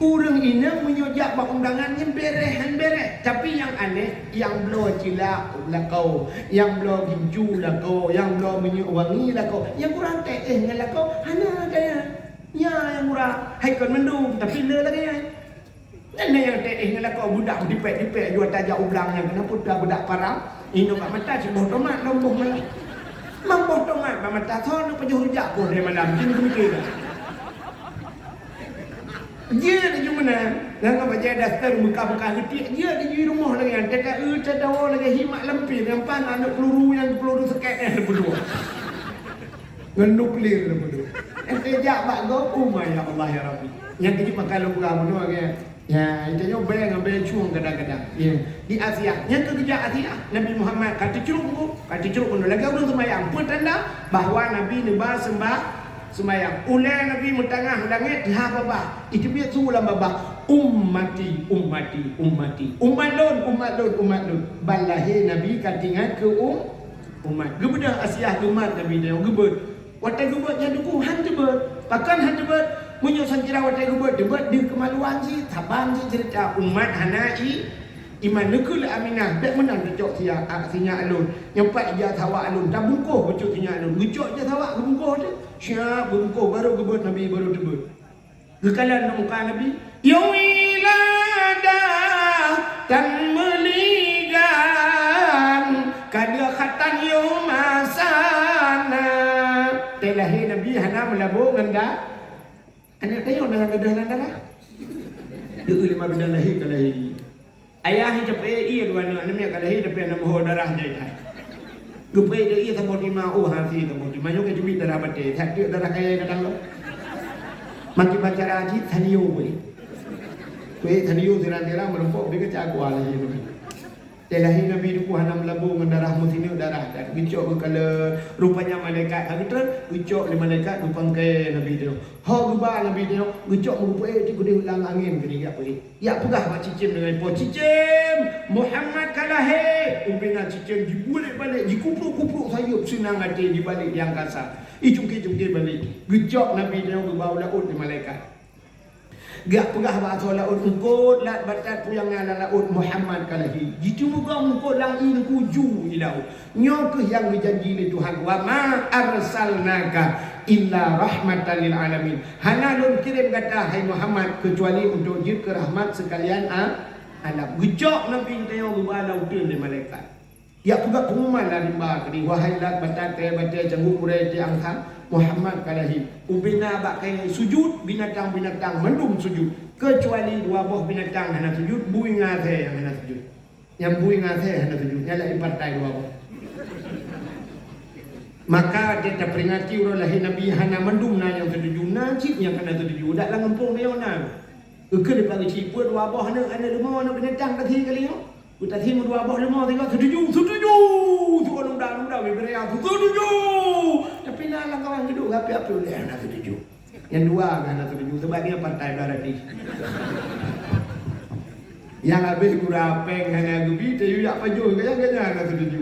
Ureueng inong meunyoe jak bak undangan nyan bèrèh, han bèrèh. Tapi nyang aneh, nyang bloe cilak lakoe, nyang bloe gincu lakoe, nyang bloe minyeuk wangi lakoe. Nyang kurang teuéh ngon lakoe, hana kaya. Nyan nyang kurang, hai kon mandum, tapi le lagèe nyan. Nyan nyang teuéh ngon lakoe budak dipèk-dipèk jua tajak u blang nyan, keuneuk peue budak parang. Inong bak mata siboh tomat lom boh malam. Mam boh tomat bak mata, soe pajôh rujak boh lhèe malam, jeuet keu miseue. Jeuet laju meunan, ngon bajèe daster meuka-meuka geutiek, jeuet laju rumoh lagèe nyan, teuka eu teudawa lagèe himak lampir, nyang pan aneuk peluru nyang peluru seket nyan teupeudua. Ngon nuklir teupeudua. Ente jak bak gob, oh my ya Allah ya Rabbi. Nyang keujeuet maka lôn peugah bunoe lagèe nyan. Ya, itu nyoe bèe ngon bèe cueng kadang-kadang. Ya. Di Asia, nyang keu geujak Asia, Nabi Muhammad ka teucrok buku, ka teucrok bunoe lagèe ureueng seumayang. Peue tanda bahwa Nabi neuba seumbah seumayang. Ulèe Nabi meutangah langèt, teuhah babah. Iteubiet su lam babah, "Ummati, ummati, ummati." Umat lôn, umat lôn, umat lôn. Ban lahé Nabi ka teuingat keu um-, umat. Geubeudôh Asia geumat Nabi nyoe geubeuet. Watèe geubeuet nyan teungku han teubeuet. Pakon han teubeuet? Meunyoe sangkira watèe geubeuet teubeuet, deuh keumaluan jih, saban jih ceurita umat hana i-, iman. Neukheun lé Aminah, bèk meunan teucok siya-, a, sinyak lôn. Nyoe pat ija sawak lôn, tabungkôh bacut sinyak lôn. Geucok ija sawak geubungkôh teuh. Siap geubungkôh, barô geubeuet Nabi, barô teubeuet. Geukalon lam muka Nabi, "Ya wiladah, tan meuligan, ka deuh khatan yôh masa na." Watèe lahé Nabi hana meulabô ngon da-, aneuk tanyoe na gadôh lam darah. Deuh lima bidan lahé ka lahé. Ayah nyang capeuék ié dua aneuk, aneuk miet ka lahé tapi hana meuho darah jai that. Geupeuék ié saboh tima, oh, hase saboh tima. Nyoe ka teubiet darah batèe, that teuk darah kayèe kadang lom. Makin bacara cit, sanio peuék. Peuék sanio sira-sira meurumpok, bèk keucak kuah lahé. Watèe lahé Nabi teungku hana meulabô ngon darah, meusineuk darah that. Geucok geukalon, rupanya malaikat ka geutrön, geucok lé malaikat geupangkai Nabi teuh. Ho geuba Nabi nyoe, geucok meugeupeuék teuk keudéh lam angén keudéh jak peuék. Jak peugah bak cicém deungon po, "Cicém, Muhammad ka lahé!" Ubena cicém jibulék-balék, jikuprok-kuprok sayeuep seunang até jibalék di angkasa. Icungké-cungké balék. Geucok Nabi nyoe geuba u laôt lé malaikat. Jak peugah bak asoe laôt, "Eungkôt lat batat peue nyang na lam laôt, Muhammad ka lahé." Jiteumeugong eungkôt lam ié teungku ju i laôt. Nyoe kheueh nyang geujanji lé Tuhan, "Wa ma arsalnaka illa rahmatan lil alamin." Hana lôn kirém gata, hai Muhammad, keucuali untuk jeuet keu rahmat seukalian a-, alam. Geucok Nabi geutanyoe geuba lam uteuen lé malaikat. Jak peugah peungumuman lam rimba keudéh, "Wahai lat batat, batée, cangguek, gurée, tiek angsa, Muhammad ka lahé." Ubena bak kayée sujut, binatang-binatang mandum sujut, keucuali dua boh binatang hana sujut, bui ngon asée nyang hana sujut. Nyang bui ngon asée hana sujut, nyan lagée partai dua boh. Maka watée taperingati uroe lahé Nabi, hana mandum na nyang satuju, na cit nyang hana satuju, dak lam gampông tanyoe na. Geukheun lé Pak Geuchik, "Peue dua boh aneuëk, aneuëk leumo, aneuëk binatang tasé kali nyoe? Tasé meudua boh leumo sigoe, satuju, satuju!" Sigoe lunda-lunda, bibiraya, "Satuju!" Tapi na Lam kawan geuduek, rapi-rapi ulèe hana seutuju. Nyang dua hana seutuju, sebagai partai berarti. Nyang habéh gura péng hana geubi, tayue jak pajoh, gaya-gaya hana seutuju.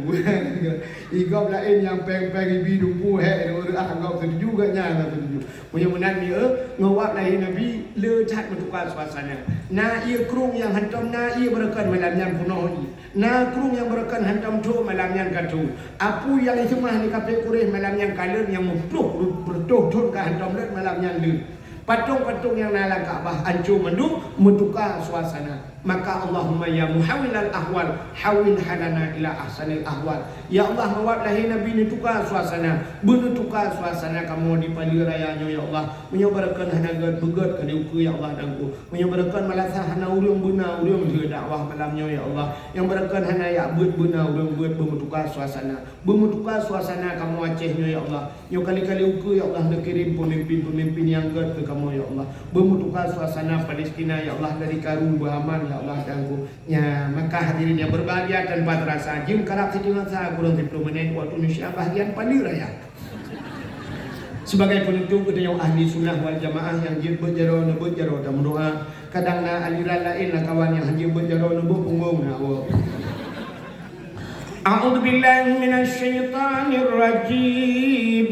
Igob laén nyang péng-péng ibi dumpu hék, ureuëng ah gob seutuju, gaya hana seutuju. Meunyoe meunan mieu, ngon wab lahé Nabi le that meutuka suasana. Na ié krueng nyang hantom na ié beureukan malam nyan peunoh jih. Na krueng nyang beureukan hantom tho malam nyan ka tho. Apui nyang iseumah lé kafé Quraisy malam nyan ka lheueh, nyang meuploh reutôh thon ka hantom lheueh malam nyan lheueh. Patong-patong nyang na lam Ka'bah ancô mandum, meutuka suasana. Maka Allahumma ya muhawwilal ahwal, hawwil halana ila ahsanil ahwal. Ya Allah, ngon wab lahé Nabi neutuka suasana, beuneutuka suasana kamoe di paleue raya nyoe ya Allah. Meunyoe beureukan hana gèt, beugèt kali ukeue ya Allah dan ku. Meunyoe beureukan malasah hana ureuëng beuna ureuëng lheueh dakwah malam nyoe ya Allah. Nyang beureukan hana jak beuet beuna ureuëng beuet, beumeutuka suasana. Beumeutuka suasana kamoe Aceh nyoe ya Allah. Nyoe kali-kali ukeue ya Allah neukirém peumimpin-peumimpin nyang gèt keu kamoe ya Allah. Beumeutuka suasana Palestina ya Allah dari karu beuaman ya Allah dan ku. Ya, maka hadirin yang berbahagia, tanpa terasa jeuem karab siteungoh sa kurang siploh menit waktu Indonesia bahagian paleue raya. Sebagai penutup, geutanyoe ahli sunnah wal jamaah nyang jeuet beuet jaroe neubeuet jaroe dan meudoa. Kadang na aliran laén lam kawan nyang hanjeuet beuet jaroe neubeuet punggong na awak. A'udzubillahi minasyaitonirrajim.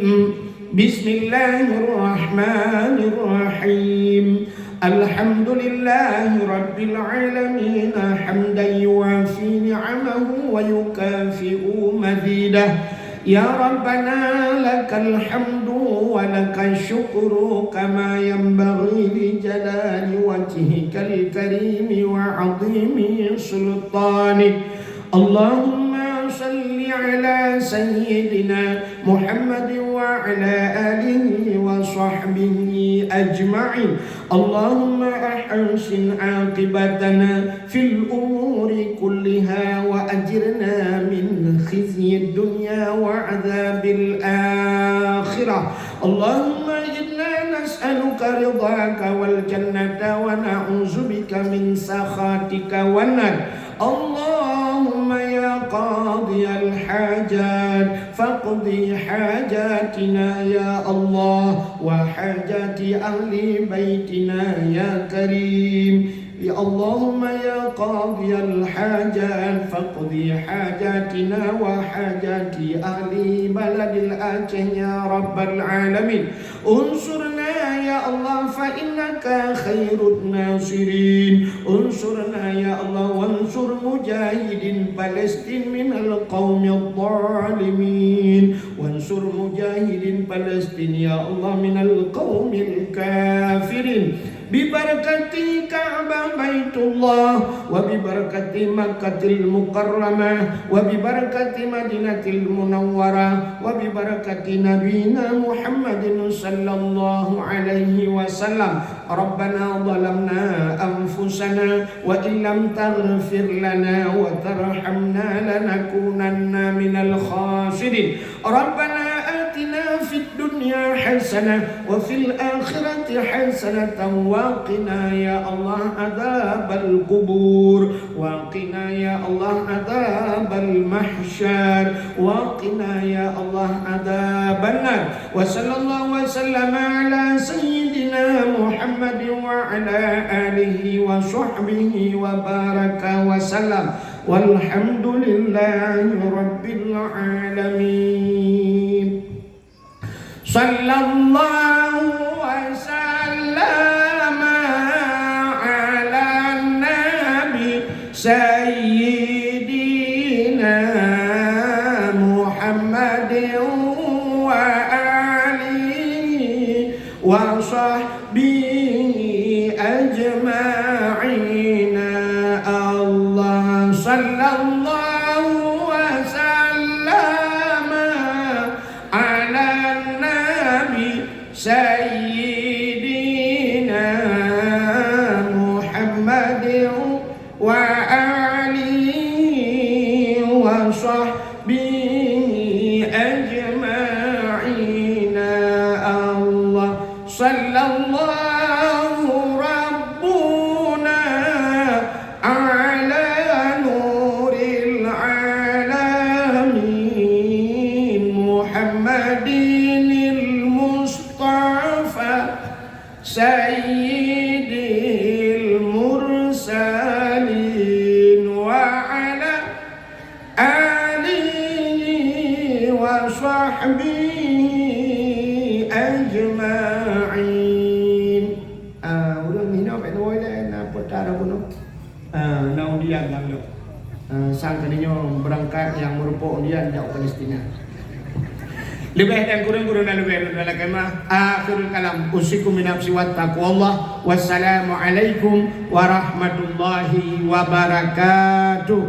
Bismillahirrahmanirrahim. Alhamdulillahi rabbil alamin, hamdan yuwafi ni'amahu wa yukafi'u mazidah. Ya Rabbana, lakal hamdu wa lakal syukru kama yanbaghi li jalali wajhikal karimi wa 'azimi sultanik. Allahumma salli ala sayyidina Muhammadin wa ala alihi wa sahbihi ajma'in. Allahumma ahsin aqibatana fil umuri kulliha wa ajirna min khizyid dunya wa adzabil akhirah. Allahumma inna nas'aluka ridhaka wal jannata wa na'udzubika min sakhatika wan nar. Allahumma ya qadhiyal hajat, faqdi hajatina ya Allah, wa hajati ahli baitina ya Karim. Ya Allahumma ya qadhiyal hajat, faqdi hajatina wa hajati ahli baladil Aceh ya rabbal alamin. Unsurna ya Allah, fa innaka khairun nasirin. Unsurna ya Allah, wansur mujahidin Palestin minal qaumidh dhalimin. Wansur mujahidin Palestin ya Allah minal qaumil kafirin. Bibarakati Ka'bah Baitullah, wa bibarakati Makkatil Mukarramah, wa bibarakati Madinatil Munawwarah, wa bibarakati Nabina Muhammadin sallallahu alaihi wasallam. Rabbana zalamna anfusana wa illam taghfir lana wa tarhamna lanakunanna minal khasirin. Rabbana atina fid dunya hasanah wa fil akhirati hasanatan wa qina ya Allah adzabal qubur. Wa qina ya Allah adzabal mahsyar. Wa qina ya Allah adzaban nar. Wa sallallahu wa sallama ala sayyidina Muhammadin wa ala alihi wa sahbihi wa baraka wa sallam. Walhamdulillahi rabbil alamin. Sallallahu wa sallama ala nabi sayyidina Muhammadin wa alihi wa sahbihi ajma'in. Allah sallallahu wa sallama ala nabi sayyidina Muhammadin wa alihi wa sahbihi ajma'in. Allah sallallahu rabbuna ala nuril alamin Muhammadinil ajma'in. Ah, ureueng hinoe bèk neuwoe lé, na peue ta rot bunoe. Ah, na undian lam lôn. Ah, sang keunoe nyoe beurangkat nyang meurumpok undian jak u Palestina. Leubeh dan kureueng, kureueng dan leubeh, lôn lakèe meu'ah. Akhirul kalam, usikum bi nafsi wa taqwallah. Wassalamualaikum warahmatullahi wabarakatuh.